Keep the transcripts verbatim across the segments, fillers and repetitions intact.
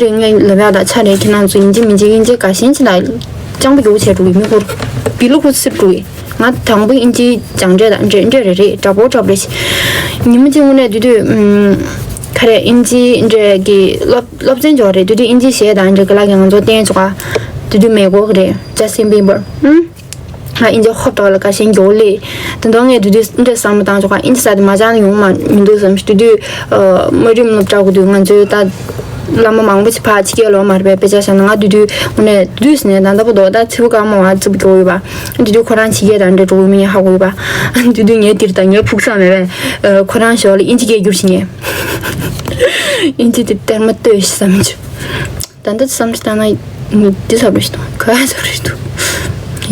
རེད། ངས་ལབ་ཡག་ད་ཆ་རེད། ཁྱེད་རང་ཚོ་ཡིན་གཅིག་མིན་གཅིག་ཡིན་གཅིག་ག་ཞན་ཆེ་ན་སྤྱང་པོ་རྒྱུག་བྱས་འགྲོ་གི་མི་ཁོར་བི་ལུ་ཁུ་སིར་འགྲོ་གི། ང་དང་པོ་ཨིན་ཇི་སྦྱང་འབྲས་དང་འབྲས་འབྲས་རེ་རེ་འདྲ་པོ་འདྲ་པོ་རེ་ཞིག་ཉི་མ་གཅིག་དངོས་གནས་དུས་དུས་ཨུམ། ག་རེ་ཨིན་ཇི་འདྲས་ཀྱི་སློབ་སློབ་ཚན་འཇོག་རེད། དུས་དུས་ཨིན་ཇི་གཞས་དང་འདྲས་ཀྱི་ལག་གི་ང་ཚོ་བསྟན་ཆོག་ག་དུས་དུས་མེ་གོ་གི་རེད། Justin Bieber ཨུམ། ང་ཨིན་ཇི་ཧོབ་ཏོག་ལ་ཁ་ཞེན་མགྱོགས་ལས། དེ་འདྲ་ངས་དུས་དུས་འདྲས་བསམ་བློ་བཏང་ཆོག་ག་ཨིན་ཇི་ས་དེ་མ་སྦྱང་ན་ཡོང་མ་མི་འདུག་བསམ་ཞིག་དུས་དུས་ཨ་དམའ་རིམ་སློབ་གྲྭ་གི་དུས་ང་ཚོའི་ད། བླ་མ་མང་པོ་ཞིག་ཕར་ཕྱི་རྒྱལ་ལོག་མ་རེད་པས། དཔེ་ཆ་བཞག་ན་ང་དུས་དུས་དངོས་གནས་དུས་དུས་ཟེར་ནས་ད་ལྟ་བུ་འདུག་ད་ཚིག་པ་དཀར་མོ་བ་ཙི་པོ་འགྲོ་ཡོད་པ། དུས་དུས་ཁོ་རང་ཕྱི་རྒྱལ་དང་འདྲ་འགྲོ་གི་མི་ཡིན་ཧ་གོ་ཡོད་པ། དུས་དུས་ངའི་འདིར་དང་ངའི་ཕུགས་བསམ་མེད་པས། ཁོ་རང་ཞོར་ལ་ཨིན་ཇི་སྐད་བསྒྱུར་ཞིག་ངས། ཨིན་ཇི་དེ་གཏེར་མ་ལྟོས་ཤིག་བསམ་བྱུང་། ད་ལྟ་བསམ་བློ་བཏང་ན་འདི་ཚབ་རེད་འདུག་ག་ཚབ་རེད་འདུག་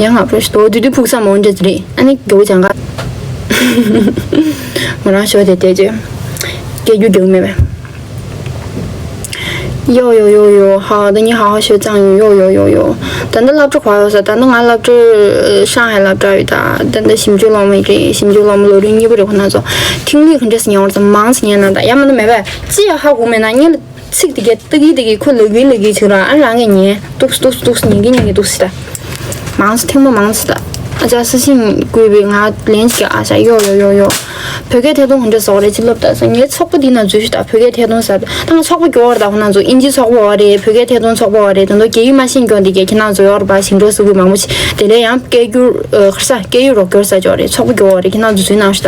ཡང་ང་པྲོ་ཞིག་འདུག་དུས་དུས་ཕུགས་བསམ་འོན་འདྲ་ཟེར་རེད། ཨ་ནི་རྒྱུ་བོ་ཅང་ག་མོ་རང་ཞོར་དེ་བལྟས་བྱས་སྐད་རྒྱུ་རྒྱུ་མེད་པས། ཡོ་ཡོ་ཡོ་ཡོ། ཧ་ད་ནི་ཧ་ཧ་ཤོད་ཙང་ཡོ་ཡོ་ཡོ་ཡོ། ད་ལྟ་སློབ་གྲྭ་ག་ཡོད་ས། ད་ལྟ་ང་སློབ་གྲྭ་ཧྲང་ཧའེ་སློབ་གྲྭ་ཡོད། ད་ད་ལྟ་ཞིབ་འཇུག་སློབ་མ་རེད། ཞིབ་འཇུག་སློབ་མ་ལོ་རིམ་གཉིས་པ་རེད། ཁོ་ན་ཚོ་ཐིག་ལེ་ག་འདྲས་སེ་ཉན་བར་ཙམ་མང་ཙམ་ཉན་ན་ད་ཡ་མ་ན་མེད་པས་ཅི་ཡ་ཧ་གོ་མེད་ན་ངས་ལ་ཚིག་དེ་གས་ཏི་གི་ཏི་གི་ཁོ་ལ་གི་ལ་གི་ཆུ་ར་ཨ་རང་གི་ཉན་ཏུག་ཏུག་ཏུག་ཉན་གི་ཉན་གི་ཏུག་སི་ད། མང་སུ་ཐེངས་མ་མང་སུ་ད། ཨ་ཅག་སི་ཤིང་བཀོད་པའི་ང་ལན་ཅིག་ཨ་ཤ་ཡོ་ཡོ་ཡོ་ཡོ། བོད་སྐད་ཐད་གཏོང་ག་འདྲ་བཟོ་རེད་ཅི་སློབ་ད་ས་ངའི་ཚོགས་པ་འདི་ན་འཛུལ་ཞུ་ད་བོད་སྐད་ཐད་གཏོང་ཟེར་ད་ང་ཚོགས་པ་སྐྱོ་བར་ད་ཁོ་ན་ཚོ་ཨིན་ཇི་ཚོགས་པ་བ་རེད། བོད་སྐད་ཐད་གཏོང་ཚོགས་པ་བ་རེད། ད་དུང་རྒྱ་ཡིག་མ་ཤེས་མཁན་འདི་གས་ཁྱེད་རང་ཚོ་ཡོ་ར་པ་ཞིང་འབྲོག་སུ་གུ་མང་པོ་ཞིག་དེ་ལས་ཡང་སྐད་སྒྱུར་ཁར་ས་སྐད་ཡིག་རོགས་སྐྱོར་ས་ཅོག་རེད། ཚོགས་པ་སྐྱོ་བ་རེད། ཁྱེད་རང་ཚོ་འཛུལ་གནང་ཞུ་ད།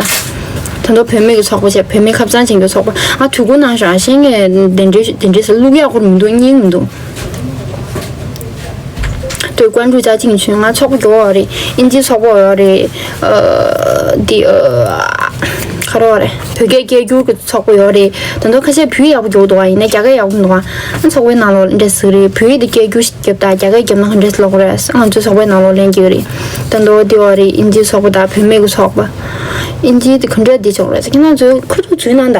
ད་དུང་བོད་མི་གི་ཚོགས་པ་བྱས་བོད་མི་ཁ་བྱང་ཅན་གྱི་ཚོགས་པ་ང་དུས་འཁོར་ནང་ཞག་ཤེས་ངས་དེ་འདྲའི་དེ་འདྲའི་ས་བླུག་ཡག་ཁོར་མི་འདུག་སྙིང་མི་འདུག་དུས་ཀོན་ཀྲུ་ཅ་ཅིང་ཆུན་ང་ཚོགས་པ་སྐྱོ་བ་རེད། ཨིན་ཇི་ཚོགས་པ་ཡོད་རེད། ཨ་འདི་ཨ་ཁ་རོག་རེད། བོད་སྐད་སྐད་སྒྱུར་གྱི་ཚོགས་པ་ཡོད་རེད། ད་དུང་ཁ་ཤས་བོད་ཡག་པོ་སྐྱོ་འདུག་ཨ། ཡིན་ན་རྒྱ་སྐད་ཡག་པོ་འདུག་ཨ། ཚོགས་པའི་ནང་ལོགས་འདྲ་ཟིག་རེད། བོད་ཡིག་དེ་སྐད་སྒྱུར་རྒྱབ་དང་རྒྱ་སྐད་རྒྱབ་ན་ག་འདྲས་ལོག་རེད། ང་ཚོའི་ཚོགས་པའི་ནང་ལོགས་ལེན་གྱི་རེད། ད་མདོ་སྡེ་བ་རེད། ཨིན་ཇིའི་ཚོགས་པ་དང་བུད་མེད་ཀྱི་ཚོགས་པ། ཨིན་ཇི་དེ་ག་འདྲས་འདི་ཆོག་རེད། ཁྱེད་རང་ཚོའི་ཁུ་ཐུག་འཛུལ་གནང་ད།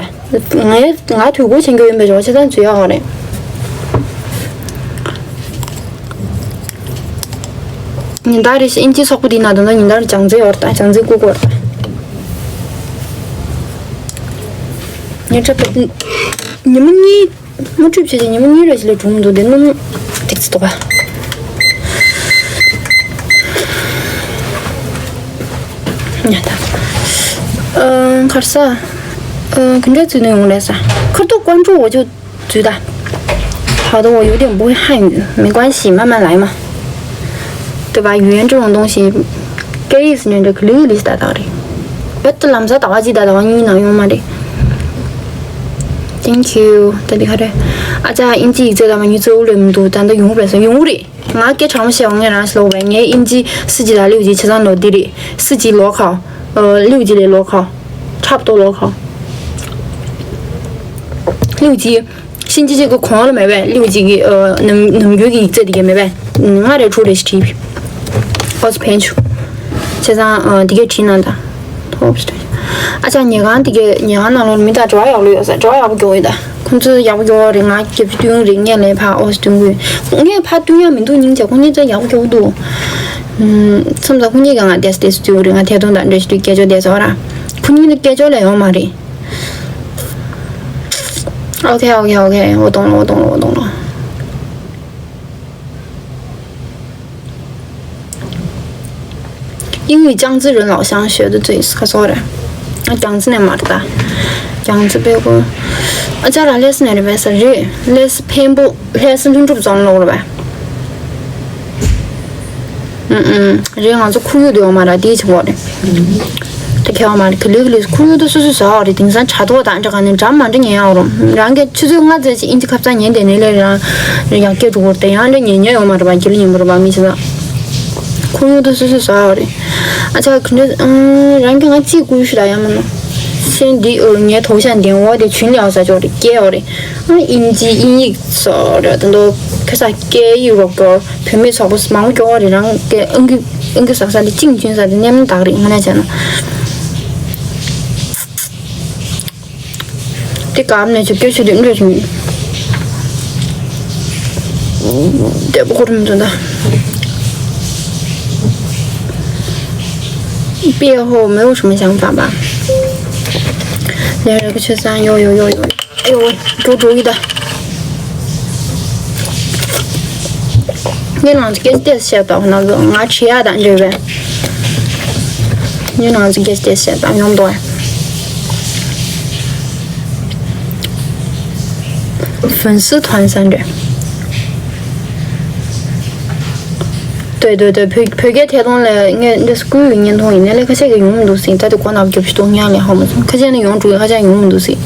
ངས་ང་དུས་འཁོར་བྱེད་རྒྱུ་ཡིན་པའི་ཆོག་བྱས་ཙང་འཛུལ་ཡག་རེད། ཉིན་ལྟར་རེ་ཞིག་ཨིན་ཇི་ཚོགས་པ་འདི་ན་ད་ལྟ་ཉིན་ལྟར་སྦྱང་རྩིས་ཡོད་རེད་ད། སྦྱང་རྩིས་བསྐུར་དགོས་རེད་ད། ངས་འཁྲབ་པ་ཉི་མ་གཉིས། དངུལ་ཁྲུས་བྱས་རྗེས་ཉི་མ་གཉིས་རེ་ཞིག་ལས་གྲུང་འདུག་དེ་སྣུམ་ཏིག་ཙི་འདུག་ག་ཉལ་ད། ཨ་ཁར་ས། ཨ་ག་འདྲ་འཛུལ་ནས་ཡོང་རེད་ས། ཁར་ཐུག་ཀོན་ཀྲུའུ་འོ་ཅོ་འཛུལ་ད། 好的，我有点不会汉语，没关系，慢慢来嘛。对吧？语言这种东西， སྐད་ཡིག་ཟེར་ནས་འདྲ་གི་ལི་ལི་ལྟ་དག་རེད། བེད་ལམ་ས་ཟླ་བ་གཅིག་དང་ཟླ་བ་གཉིས་ནང་ཡོང་མ་རེད། Thank you. ད་འདི་ག་རེད། ཨ་ཅག་ཨིན་ཇི་ཡིག་ཚད་དང་མ་ཉུ་ཚོད་ལས་མི་འདུག་ད་ལྟ་ཡོང་བས་སོ་ཡོང་རེད། ང་སྐད་གྲགས་མོ་བཤད་འོང་ངས་རང་ཤི་ལོག་བས་ངའི་ཨིན་ཇི་སི་ཇི་དང་ལིའུ་ཇི་ཆ་ཚང་ལོ་འདི་རེད། སི་ཇི་ལོ་ཁ། ལིའུ་ཇི་ལས་ལོ་ཁ། ཁྲབ་ཏོ་ལོ་ཁ། ལིའུ་ཇི། ཤིན་ཅི་ཅིག་གི་གོང་ལ་མེད་པས་ལིའུ་ཅིག་གི་ནམ་ནམ་རྒྱུན་གྱི་ཡིག་ཚད་དེ་གས་མེད་པས། ང་རེ་དྲུག་རེ་ཞིག་བྲིས། ཨོ་སི་ཕན་ཆུ། བྱས་ཙང་དེ་གས་བྲིས་གནང་དང་། ཨ་ཅག་ཉལ་ཁང་དེ་གས་ཉལ་ཁང་ནང་ལོགས་མི་དང་དྲི་བ་ཡག་པོ་ཡོད་ས། དྲི་བ་ཡག་པོ་རྒྱོག་ཡོད་ད། ཁོང་ཚོ་ཡག་པོ་རྒྱོག་རེད། ང་རྒྱབ་ཆུ་བསྟུན་རེད། ངས་ལས་ཕར་ཨོ་སི་བསྟུན་དགོས། ངས་ཕར་བསྟུན་ཡག་མི་འདུག་སྙིང་རྗེ། ཁོང་གཉིས་ཚོ་ཡག་པོ་རྒྱོག་འདུག་མཚམས་མཚམས་ཁོང་གཉིས་ཀྱང་ང་བསྡད་ས་བསྡད་ས་བསྟུན་རེད། ང་ཐད་གཏོང་དང་འདྲ་ཞིག་སྐད་ཅོར་བསྡད་ས་ར། ཁོང་གཉིས་ནི་སྐད་ཅོར་ལས་ཡོང་མ་རེད། OK OK OK. 我懂了，我懂了，我懂了。英语江浙人老乡学的最是可说的。啊，江浙那嘛的吧？江浙别个，啊，家长类似那里边是日，类似偏不，类似论著不中了吧？ ཨུམ་ཨུམ། རེད། ང་ཚོ་ཁོར་ཡུག་དེ་ཡོད་མ་རེད། དེའི་ཆེད་དུ་རེད། དེ་ཁྱད་པར་མ་རེད། ག་ལེ་ག་ལེ་ཁོར་ཡུག་དེ་སོ་སོ་བཟོ་བ་རེད། དེང་སང་དྲ་ཐོག་དང་འདྲ་ག་ནས་འདྲ་མ་འདྲ་ཉན་ཡག་རུང་རང་གི་ཆུ་ཚོད་ལྔ་ཙམ་ཅིག་ཨིན་ཇི་ཁ་ཚ་ཉན་བསྡད་ནས་ལས་རང་ཡར་སྐྱེད་འགྲོ་གི་རེད། དེ་ཡང་འདྲ་ཉན་ཉན་ཡོད་མ་རེད་པ། རྒྱུ་ལ་ཉན་པ་རེད་པ། མི་ཚེ་ལ་ཁོར་ཡུག་དེ་སོ་སོ་བཟོ་བ་རེད། ཨ་ཅག་ག་འདྲ། རང་གི་ང་གཅིག་བསྐུར་ཞུ་ད་ཡ་མ་ན། ཤེས་འདི་ངའི་དོག་ཤ་འདེང་བ་དེ་ཆུན་ལས་ཨ་ས་ཅོག་རེད། སྐྱེ་བ་རེད། ཨིན་ཇི་དབྱིན་ཡིག་སོགས་རེད། ད་དུང་ཁ་ས་སྐད་ཡིག་རོགས་སྐྱོར་བུད་མེད་ཚོགས་པ་མང་པོ་སྐྱོ་བ་རེད། རང་སྐད་ཨང་ཀི་ཨང་ཀི་ཟ་ས་དེ་གཅིག་མཐུན་ས་དེ་གནས་མི་དག་རེད། ང་ལ་བྱས་ན་དེ་གམ་ནས་ཆུ་སྐྱོ་ཆུ་དེ་འདྲ་བྱུང་། དེ་པོ་ཁོ་རུ་མི་འདུག་ད། 毕业后没有什么想法吧。 ལས་རེད་ཁོ་ཆོས་སང་ཡོ་ཡོ་ཡོ་ཡོ། ཨེ་ཡོ། འགྲོ་འགྲོ་གི་ད། ངས་ང་ཚོ་སྐད་ཆ་ཏོག་ཙམ་བཤད་དང་ང་ཚོ་ང་བྲིས་ཡག་དང་འབྲེལ་བའི། ངས་ང་ཚོ་སྐད་ཆ་ཏོག་ཙམ་བཤད་དང་ཡོང་དོ།粉丝团三折。对对对，བོད་བོད་སྐད་ཐད་གཏོང་ལ་ངས་འདི་སྐུའི་བརྙན་ཐུང་ཡིན་ནའི་ལས་ཁ་ཤས་ཀྱིས་ཡོང་མི་འདུག་ཟིན། ད་དེ་གོ་ནག་རྒྱབ་ཤི་ཏོ་ཉག་ལས་ཧ་མ་སོང་། ཁ་ཤས་ནི་ཡོང་འགྲོ་གི། ཁ་ཤས་ཡོང་མི་འདུག་ཟིན།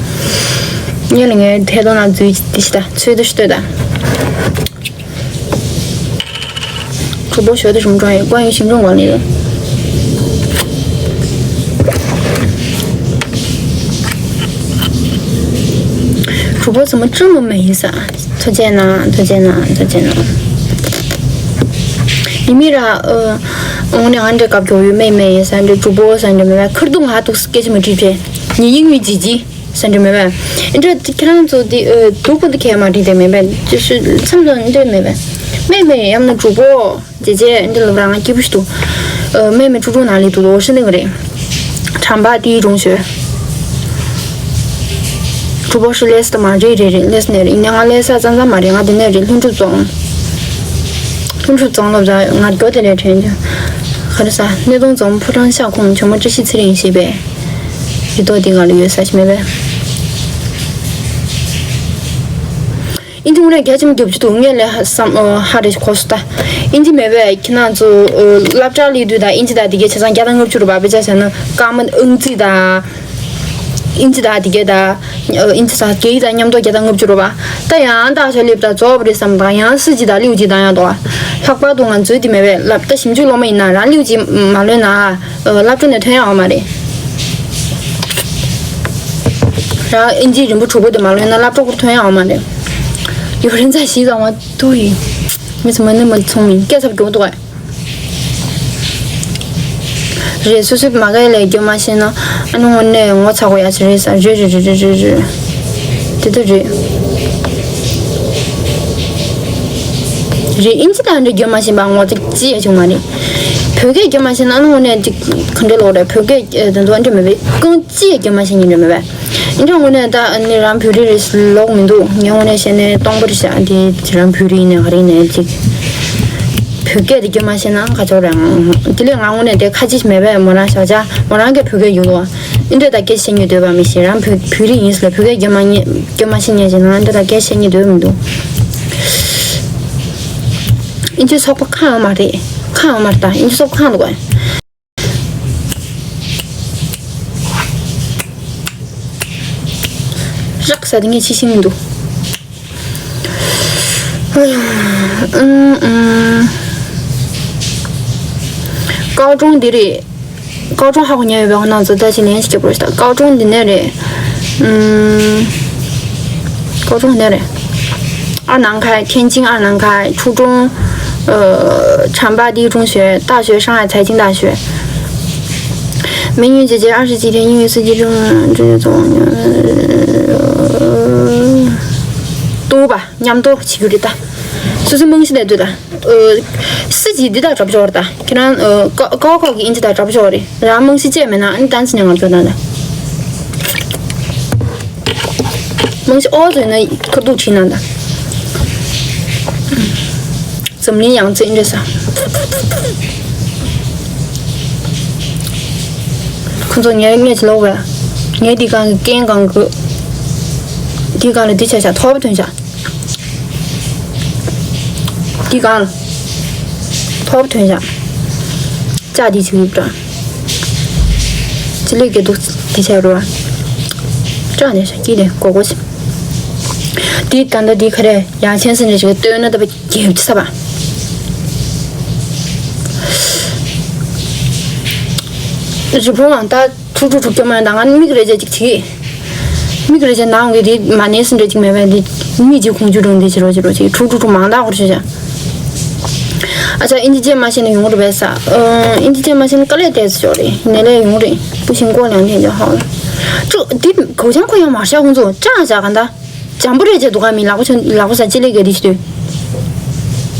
ངས་ལ་ངའི་ཐད་གཏོང་ན་འཛུལ་ཏི་ཤི་ད་ཚོད་ཏི་ཤི་ལྟོས་ད།主播学的什么专业？关于行政管理的。主播怎么这么美色？推荐呢？推荐呢？推荐呢？ཡིན་མིན་ར། ཨོ་ནི་ང་འདྲ་སྐབས་ཀྱི་ཡོད་མེད་མེད་ཡིན་ས་འདྲ། གྲུ་པོ་ས་འདྲ་མེད་པ། ཁར་དུ་ང་ཐུག་སྐད་ཆ་མི་དྲིས་བྱས། ཉི་ཡིན་ཡུལ་ཇི་ཇི། ས་འདྲ་མེད་པས། ཨེ་འདྲ་ཁྱེད་རང་ཚོ་འདི་ཨ་སྡུག་པོ་འདི་གས་མ་འདྲི་དེ་མེད་པས། ཅི་ཞུ་མཚམས་ལ་འདྲ་མེད་པས། མེད་མེད་ཡམ་ན་གྲུ་པོ་ཇེ་ཇེ་འདི་ལབ་རང་སྐྱིད་པོ་ཞིག་འདུག་ཨ་མེད་མེད་ཀྲུ་ཀྲུ་ན་ལི་འདུག་ལོ་ཧྲི་ནི་ག་རེ། གྲམ་པ་དེའི་སྒྲུང་ཞོལ། གྲུ་པོ་ཧྲི་ལེས་ཏ་མ་རེད་རེད་རེད་ལེས་ནས་རེད། ཡིན་ན་ང་ལེས་ས་ཙང་ཙང་མ་རེད། ང་འདི་ནས་རེད། ལྷུན་གྲུབ་རྫོང་། ལྷུན་གྲུབ་རྫོང་ལབ་ཙང་ང་རྒྱོ་དེ་ལས་དྲན་ཀྱང་། ག་རེ་ས་སྣེ་གདོང་རྫོང་ཕོ་བྲང་ཤག་ཁོངས་ཇོ་མོ་བཀྲ་ཤིས་ཚེ་རིང་ཞེས་པའི། རི་ཐོག་འདི་ང་ལ་ཡོད་ས་ཞིག་མེད་པས། ཨིན་ཇི་དངོས་གནས་རྒྱ་ཆེན་པོ་རྒྱབ་ཀྱི་འདུག་ངས་ལས་ཧ་བསམ་ཨོ་ཧ་རེ་གོ་སོང་ད། ཨིན་ཇི་མེད་པས་ཁྱེད་རང་ཚོ་ཨོ་སློབ་གྲྭ་སླེབས་དུས་ད་ཨིན་ཇི་ད་དེ་གའི་ཆ་ཚང་བརྒྱ་དང་ལྔ་བཅུ་རུ་བ་དཔེ་ཆ་བྱས་ན་ཀ་མ་ཨང་རྩིས་ད། ཨིན་ཇི་ད་དེ་གའི་ད། ཨོ་ཨིན་ཇི་ད་རྒྱ་ཡིག་ད་མཉམ་དུ་བརྒྱ་དང་ལྔ་བཅུ་རུ་བ། ད་ཡང་ད་ཆ་སླེབས་ད་རྫོགས་པ་རེད་བསམ་ད་ཡང་སྲིད་ཇི་ད་སླེབས་ཇི་ད་ཡང་དོ། ལྷག་པར་དུ་ང་ཚོའི་དེ་མེད་པས་སློབ་ད་ཞིབ་འཇུག་སློབ་མ་ཡིན་ན་རང་སླེབས་ཇི་མ་ལོན་ན། ཨོ་སློབ་གྲྭ་ནས་ཐོན་ཡོང་མ་རེད། རང་ཨིན་ཇི་རིན་པོ་དྲུག་པོ་དེ་མ་ལོན་ན་སློབ་གྲོགས་ཐོན་ཡང་མ་རེད། ཡོ་རིན་ཙ་ཞིག་ཙམ་མ་ཐུག་ཡིན། མི་ཚོ་མ་ནི་མ་ཚོང་ཡིན་སྐད་ཚབ་འགྲོ་འདུག་ཨ། རེད། སོ་སོའི་མ་ག་ལས་རྒྱུ་མ་ཤེས་ན་ཨ་ནི་དངོས་གནས་ངོ་ཚ་གོ་ཡ་ཆེ་རེད་ས་རེད་རེད་རེད་རེད་རེད། དེ་ལྟར་རེད། རེད། ཨིན་ཇི་དང་འདྲ་རྒྱུ་མ་ཤེས་པ་ངོ་ཚ་ཅི་ཡ་བྱུང་མ་རེད། བོད་སྐད་རྒྱུ་མ་ཤེས་ན་ཨ་ནི་དངོས་གནས་ཅིག་ག་འདྲ་ལོག་རེད། བོད་སྐད་དེ་ཚོ་འདྲ་མེད་པའི་རྐང་ཅི་ཡ་རྒྱུ་མ་ཤེས་ཉིན་འདྲ་མེད་པས། འདྲ་དངོས་གནས་ད་ནི་རང་བོད་རིགས་རེད་ལོག་མི་འདུག་ངས་དངོས་གནས་བཤད་ནས་སྟོང་པར་བཤད་དེ་རང་བོད་རིགས་ནས་ག་རེ་ནས་ཅིག་བོད་སྐད་དེ་རྒྱུ་མ་ཤེས་ན་ཁ་ཕྱོགས་རེད་ཨང་། དེ་ལས་ང་དངོས་གནས་དེ་ཁ་ཅིག་མེད་པས་མོ་རང་ཤ་ཆ་མོ་རང་གིས་བོད་སྐད་ཡོད་དོ། འདྲ་ད་སྐད་བཤད་ཉིན་འདོད་པ་མི་ཤེས་རང་བོད་བོད་རིགས་ཡིན་ཟེར་བོད་སྐད་རྒྱུ་མ་ཉེ་རྒྱུ་མ་ཤེས་ཉེ་ཞེ་ན་འདྲ་ད་སྐད་བཤད་ཉིན་འདོད་མི་འདུག་ཨིན་ཇི་ཚོགས་པ་ཁང་མ་རེད། ཁང་མ་རེད་ད་ཨིན་ཇི་ཚོགས་པ་ཁང་འདུག་ག་རག་ས་དེ་ངས་ཕྱི་ཤིང་མི་འདུག་ཨུམ་ཨུམ། ཀའོ་ཀྲུང་འདི་རེད། ཀའོ་ཀྲུང་ཧ་གོ་ཉན་ཡོད་པའི་ཁོ་ན་ཚོ་ད་ཅི་ལན་ཞིག་རྒྱབ་རོགས་ཞུ་ད། ཀའོ་ཀྲུང་འདི་ནས་རེད། ཨུམ། ཀའོ་ཀྲུང་འདི་ནས་རེད། 二南开，天津二南开，初中，呃，浐灞第一中学，大学上海财经大学。美女姐姐二十几天英语四级证，这些总，呃，多吧，མཉམ་དུ་བྱེད་རྒྱུ་རེད་ད། སོ་སོའི་རྨང་གཞི་ལས་འདོད་ད། ཨོ། སི་ཇི་འདི་དང་འདྲ་པོ་ཞིག་རེད་ད། ཁྱེད་རང་ཨོ་ཀ་ཀ་ཁོག་གི་ཨིན་ཇི་དང་འདྲ་པོ་ཞིག་རེད། རང་རྨང་གཞི་བཅས་མེད་ན་ཨ་ནི་ཏན་ཙི་ནས་ང་ཚོ་ན་ད། རྨང་གཞི་ཨོ་ཚོས་ན་ཁ་ཐུག་བྲིས་ན་ད། འཛམ་གླིང་ཡང་རྩེ་འདྲ་ས། ཁོ་ཚོ་ངའི་སྔས་ཀྱི་ལོག་བས། ངའི་འདི་གང་གི་རྐྱེན་གང་གི། འདི་གང་ལ་འདི་བྱ་བྱ་ཐོབ་ཐོན་བྱ། འདི་གང་། ཐོབ་ཐོན་ཡ། ལྕགས་འདི་ཚུགས་ཡོད་པ། ཅི་ལས་དགེ་སྡུག་འདི་བྱ་རུ་བ། ལྕགས་ནས་ཤ་སྐྱིད་ནས་གོ་གོ་ཞིག་འདི་ད་ལྟ་འདི་ག་རེ་ཡང་ཆེན་སེ་འདྲ་ཞིག་ལ་ལྟོས་ན་ད་པ་རྒྱབ་ཅི་ས་བ། རི་བོང་ང་ད། ཁྲུག་ཁྲུག་ཁྲུག་སྐྱོ་མ་ཡོང་ད་ང་མིག་རེ་ཅག་ཅིག་བྱེད། མིག་རེ་ཅག་ནང་གི་དེ་མ་ནས་སུ་འདྲ་ཅིག་མེད་པས་འདི་མིག་ཅིག་ཁུང་ཆུ་སྒྲོན་འདི་བྱེད་རོགས་བྱེད་རོགས་བྱེད་ཁྲུག་ཁྲུག་ཁྲུག་མང་དག་ཧོར་བྱེད་བྱ། ཨ་ཅག་ཨིན་ཇི་བྱེད་མ་ཤེས་ན་ཡོང་རེད་པས་ས། ཨིན་ཇི་བྱེད་མ་ཤེས་ན་དཀའ་ལས་དེ་ཚོ་ཤོར་རེད་ནས་ལས་ཡོང་རེད་པུ་ཤིང་ཀོ་ལང་དེ་འདྲ་ཧོ། ཁྲུག་འདི་གོ་ཆང་ཁོ་ཡང་མར་ཤ་ཁོང་ཚོ་ཅག་ཅག་ག་འདའ། འཇམ་པོ་རེད་ཅེས་འདུག་ག་མི་ལག་པ་ཆ་ལག་པ་ས་ཅི་ལས་ག་དེ་ཞིག་ལྟོས།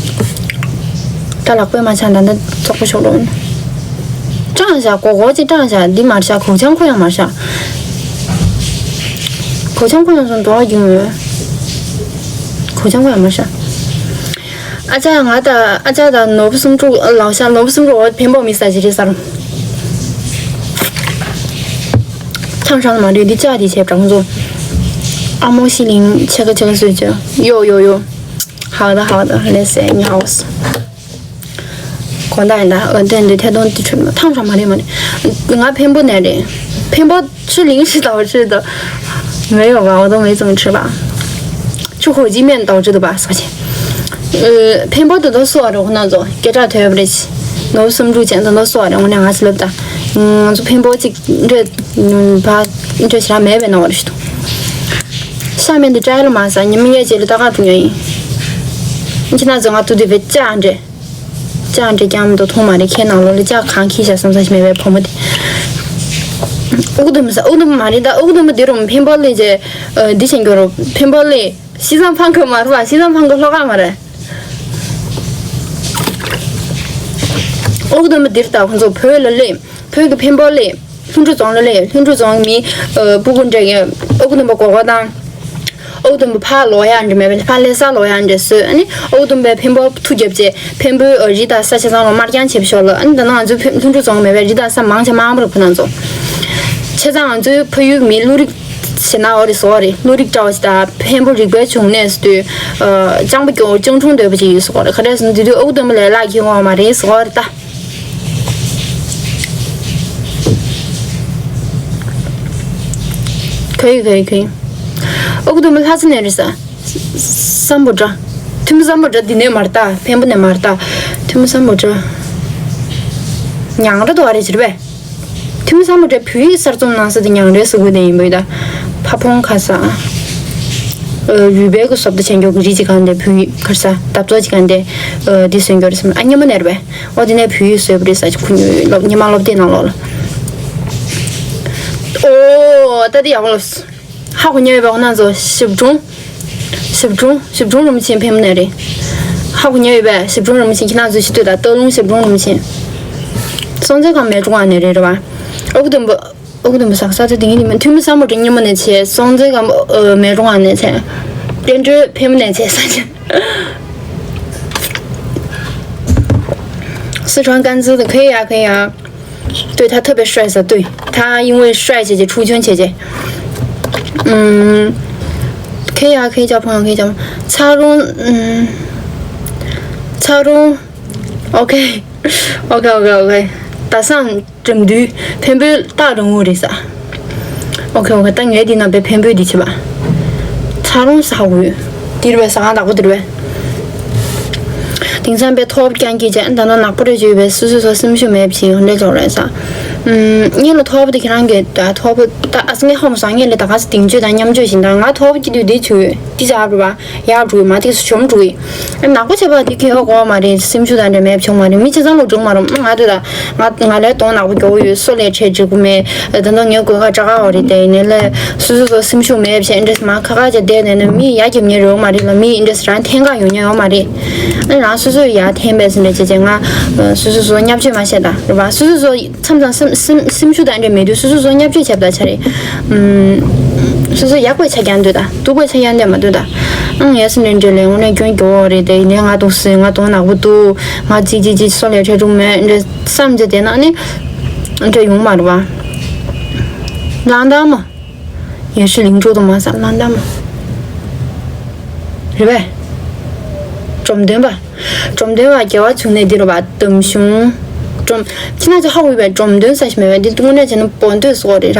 ད་ལག་པས་མ་ཆག་ད་ད་ཙོག་པོ་ཤོག་རོགས། ཀྲང་བཞག་གོ་གོ་ཅི་ཀྲང་བཞག་འདི་མར་བཞག་གོ་ཆང་ཁོ་ཡང་མར་བཞག་གོ་ཆང་ཁོ་ཡང་སོང་འགྲོ་བ་རྒྱུ་མོད། གོ་ཆང་ཁོ་ཡང་མར་བཞག་ཨ་ཅག་ང་དང་ཨ་ཅག་དང་ནོར་བུ་སུམ་ཕྲུག་ལའོ་ཤ་ནོར་བུ་སུམ་ཕྲུག་འོ་འཕན་པོ་མི་ས་ཅི་རེད་ཟེར། ཐང་ཧྲང་མ་རེད་འདི་ཅག་དེ་བྱས་གྲང་ཚོ། ཨ་མོ་ཤི་ལིང་ཆེ་ག་ཆེ་ག་སུས་ཅི་ཡོ་ཡོ་ཡོ། ཧའོ་ད་ཧའོ་ད་ལེ་སེ་ཉའོ་སི། གོ་ད་ཡིན་ད་འོ་དེ་འདི་ཐད་གཏོང་དེ་ཁྲོད་ཐང་ཧྲང་མ་རེད་མ་རེད། ང་འཕན་པོ་ནས་རེད། འཕན་པོ། 是临时导致的，没有吧？我都没怎么吃吧。去火鸡面导致的吧，小姐。呃， འཕན་པོ་དེ་ཚོ་སོགས་རོགས་ན་ཚོ་སྐད་གྲགས་ཐོས་པ་རེད། ནོར་བུ་སུམ་ཕྲུག་ཅན་དེ་ཚོ་སོགས་རེད་འོ་ན་ང་ཚོ་ལབ་ད། ང་ཚོ་འཕན་པོ་གཅིག་འདྲ་བ་འདྲ་ཞེ་དྲག་མེད་པའི་ནང་བ་རེད་ཞུ་དུ། ཤ་མེད་འདི་བཀྲ་ལ་མ་ཟ་ཉི་མ་ཡས་རྗེས་ལ་ལྟ་ག་ཐུག་ཉོ་ཡིན། ཁྱེད་རང་ཚོ་ང་ཐུག་དུས་བེད་ཅག་འདྲེ། ཅང་འདྲེ་རྐྱང་མི་འདུག་མཐོང་མ་རེད་ཁྱེད་ནང་ལོགས་ལ་ཅག་གང་ཁྱི་ཤ་བསམ་ས་ཞིག་མེད་པའི་བུ་མོ་དེ། ཨུ་དུམ་ས་ཨུ་དུམ་མ་རེད་ད་ཨུ་དུམ་འདི་རུ་འཕན་པོ་ལི་ཅེ། འདི་བྱེད་འགྱུར་རོ་འཕན་པོ་ལི། ཤི་ཙང་ཕང་གི་མ་རུ་བ་ཤི་ཙང་ཕང་གི་ལྷོ་ཁ་མ་རེད། ཨུ་དུམ་འདིར་ད་ཁོང་ཚོ་བོད་ལ་ལི། བོད་ཀྱི་འཕན་པོ་ལི། ལྷུན་གྲུབ་རྫོང་ལ་ལས་ལྷུན་གྲུབ་རྫོང་མི་སྤུ་གུ་འདྲ་ཡ་ཨ་ཁུ་སྟོན་པ་གོ་གོ་དང་། ཨ་ཁུ་སྟོན་པ་ཕ་ལོ་ཡ་འདྲ་མེད་པ་ཕ་ལེ་ས་ལོ་ཡ་འདྲ་བཟོས་ཨ་ནི་ཨ་ཁུ་སྟོན་པའི་འཕན་པོ་མཐུ་རྒྱབ་རྗེས་འཕན་པོའི་རི་དྭགས་ས་ཆ་ཚང་ལ་དམར་རྐྱང་བྱེད་པ་ཤོག་ལ་ཨ་ནི་ད་ནང་ང་ཚོའི་ལྷུན་གྲུབ་རྫོང་མེད་པའི་རི་དྭགས་ས་མང་ཆེ་མང་པོ་རེད་ཁོ་ན་ཚོ། བྱས་ཙང་ང་ཚོའི་ཕ་ཡུལ་མི་བློ་རིག་ཞེ་ན་འོ་རེད་སོ་རེད་བློ་རིག་བཀྲ་བ་ཞིག་དང་འཕན་པོ་རིག་པའི་འབྱུང་གནས་སུ་དུས་ལྕང་པ་སྐྱོ་སྤྱང་གྲུང་འདོད་པ་ཅིག་ཡོད་སོ་རེད་ག་རེ་ཟེར་ན་དེ་དུས་ཨ་ཁུ་སྟོན་པ་ལས་ལག་ཁྱེར་འོང་བ་མ་རེད་སོ་རེད་ད། 可以可以可以。 ཨ་ཁུ་སྟོན་པ་ལྷ་ས་ནས་རེད་ས། སམ་བྷོ་ཊ། ཐུ་མི་སམ་བྷོ་ཊ་འདི་ནས་མར་ལྟ་འཕན་པོ་ནས་མར་ལྟ། ཐུ་མི་སམ་བྷོ་ཊ། ཉང་ར་དོ་ཨ་རེ་ཅིར་བས། ཐུ་མི་སམ་བྷོ་ཊ་བོད་ཡིག་གསར་རྩོམ་གནང་ས་དེ་ཉང་རའི་ས་ཁུལ་དེ་ཡིན་པོ་ཡི་ད། ཕ་བོང་ཁ་ས། རུས་སྦལ་གི་སོབ་ཏ་ཆེན་མགྱོགས་ཀྱི་རི་ཅི་གང་དེ་བོད་ཡིག་ཁར་ས་འདབ་ཚོགས་ཅི་གང་དེ། འདི་སོན་གྱོར་སམ་ཨ་ཉི་མ་ནས་རེད་བས། ཨོ་དེ་ནས་བོད་ཡིག་བཟོས་པ་རེད་ས་ཅི་ཁུ་ཉོ་སློབ་ཉི་མ་སློབ་དེབ་ནང་ལོགས་ལ། ཨོ་ད་དེ་ཡག་པོ་ལབ་སོང་། ཧ་གོ་ཉེ་བའི་འོ་ན་ཚོ་ཞིབ་དྲུང་། ཞིབ་དྲུང་ཞིབ་དྲུང་རིན་པོ་ཆེ་འཕེན་མ་ནས་རེད། ཧ་གོ་ཉེ་བའི་ཞིབ་དྲུང་རིན་པོ་ཆེ་ཁྱེད་རང་ཚོ་ཤི་དུས་ད་སྟག་ལུང་ཞིབ་དྲུང་རིན་པོ་ཆེ། སྲོང་བཙན་སྒམ་མེ་ཀྲུང་ཨ་ནས་རེད་རེད་བ། ཨོ་ཁུ་དུམ་བུ། ཨོ་ཁུ་དུམ་བུ་ཟག་ས་ཚོ་དེ་ངེད་ནི་མ་ཐུ་མི་སམ་བྷོ་ཊ་ཉི་མ་ནས་ཆེ་སྲོང་བཙན་སྒམ་མེ་ཀྲུང་ཨ་ནས་ཆེ། བསྟན་སྒྲོལ་འཕེན་མ་ནས་ཆེ་ས་ཆེ། སི་ཁྲོན་ཀན་ཙི་དུ་ཁེ་ཡ་ཁེ་ཡ། 对，他特别帅是对，他因为帅姐姐出圈姐姐。嗯，可以啊，可以交朋友，可以交朋友。擦荣，嗯，擦荣，OK，OK，OK，OK，打上整局，偏偏大人物的啥？ ཨོ་ཁེ་ཨོ་ཁེ། ད་ངས་འདི་ན་པའི་འཕན་པོ་འདི་བྱེད་པ། ཚ་རུང་ས་ཧ་གོ་ཡོད། འདིར་བའི་ཟ་ཁང་བདག་པོ་འདིར་བའི། དེང་སང་པའི་ཐོབ་རྐྱང་གིས་བྱས་ད་ནང་ནག་པོ་རེ་བྱོས་པའི་སུ་སུ་སོ་སེམས་ཤུགས་མེད་བྱེད་ཡོང་ལས་ལོག་རེད་ས། ངེད་ལ་ཐོབ་དེ་ཁྱེད་རང་གིས་ད་ཐོབ་ད་ཨ་ངས་ཧོམ་སང་ངེད་ལ་ད་ག་ས་གདེང་ཚོད་དང་མཉམ་སྤྱོད་བཞིན་ད་ང་ཐོབ་ཀྱི་དུས་འདི་བྱོས་འདི་བྱ་བ་ཡག་འགྲོ་གི་མ་དེ་སུ་བྱོམ་འགྲོ་གི། ནག་པོ་བྱས་པ་དེ་ཁེ་ཧོ་གོ་བ་མ་རེད། སེམས་ཤུགས་དང་འདྲ་མེད་བྱུང་མ་རེད། མི་ཆ་ཚང་ལོ་སྒྲུང་མ་རུང་ང་དེ་ད་ང་ང་ལས་གདོང་ནག་པོ་རྒྱོ་བོ་ཡོད། སོ་ལས་ཆེ་འགྲིག་གི་མེད། ད་དུང་ངའི་གོས་ཁ་བཀྲ་ཁ་བ་རེད་དེ་ཡིན་ནའི་ལས་སོ་སོ་སོ་སེམས་ཤུགས་མེད་བྱས་འདྲ་མ་ཁ་ཁ་བྱས་བསྡད་ནས་ནི་མི་ཡ་རྒྱབ་ཉེ་རེད་མ་རེད་ལ། མི་འདྲ་རང་འཐེན་ག་ཡོང་ཉེ་ཡོད་མ་རེད། ཨ་རང་སོ་སོ་ཡ་འཐེན་པས་ཟིན་འདྲ་བྱས་བྱས་ང་སོ་སོ་སོ་བརྙས་བཅོས་མ་བྱས་ད་རེད་བ། སོ་སོ་སོ་མཚམས་མཚམས་སེམས་སེམས་སེམས་ཤུགས་དང་འདྲ་མེད་དུས་སོ་སོ་སོ་བརྙས་བཅོས་བྱས་པ་ད་ཆ་རེད། སོ་སོ་ཡག་པའི་ཆ་རྐྱང་འདོད་ད་སྡུག་པའི་ཆ་རྐྱང་འདོད་མ་འདོད་ད། ཨང་ཡ་སི་འདྲེ་འདྲེ་ལས་འོ་ནས་སྐྱོན་རྒྱོ་བ་རེད་དེ་ཡིན་ནའི་ང་འདུག་སེ་ང་གདོང་ནག་པོ་འདུག་ང་ཅི་ཅི་ཅི་སོ་ལས་ཁྲལ་སྒྲུབ་མེད་འདྲེ་བསམ་ཅི་དེ་ན་ནི་འདྲེ་ཡོང་མ་རེད་བ། ལང་དང་མ། ཡེ་ཤུ་ལིང་ཀྲོ་དུ་མ་ས་ལང་དང་མ། རེད་བས། འབྲོམ་སྟོན་པ། འབྲོམ་སྟོན་པ་རྒྱལ་བ་བྱུང་གནས་འདི་རུ་བ་འདམ་གཞུང་། འབྲོམ། ཁྱི་ན་ཅི་ཧ་གོ་ཡོད་པས། འབྲོམ་སྟོན་ས་ཞིག་མེད་པས། འདི་དངོས་གནས་བྱས་ན་བོན་སྟོད་སོགས་རེད་ར།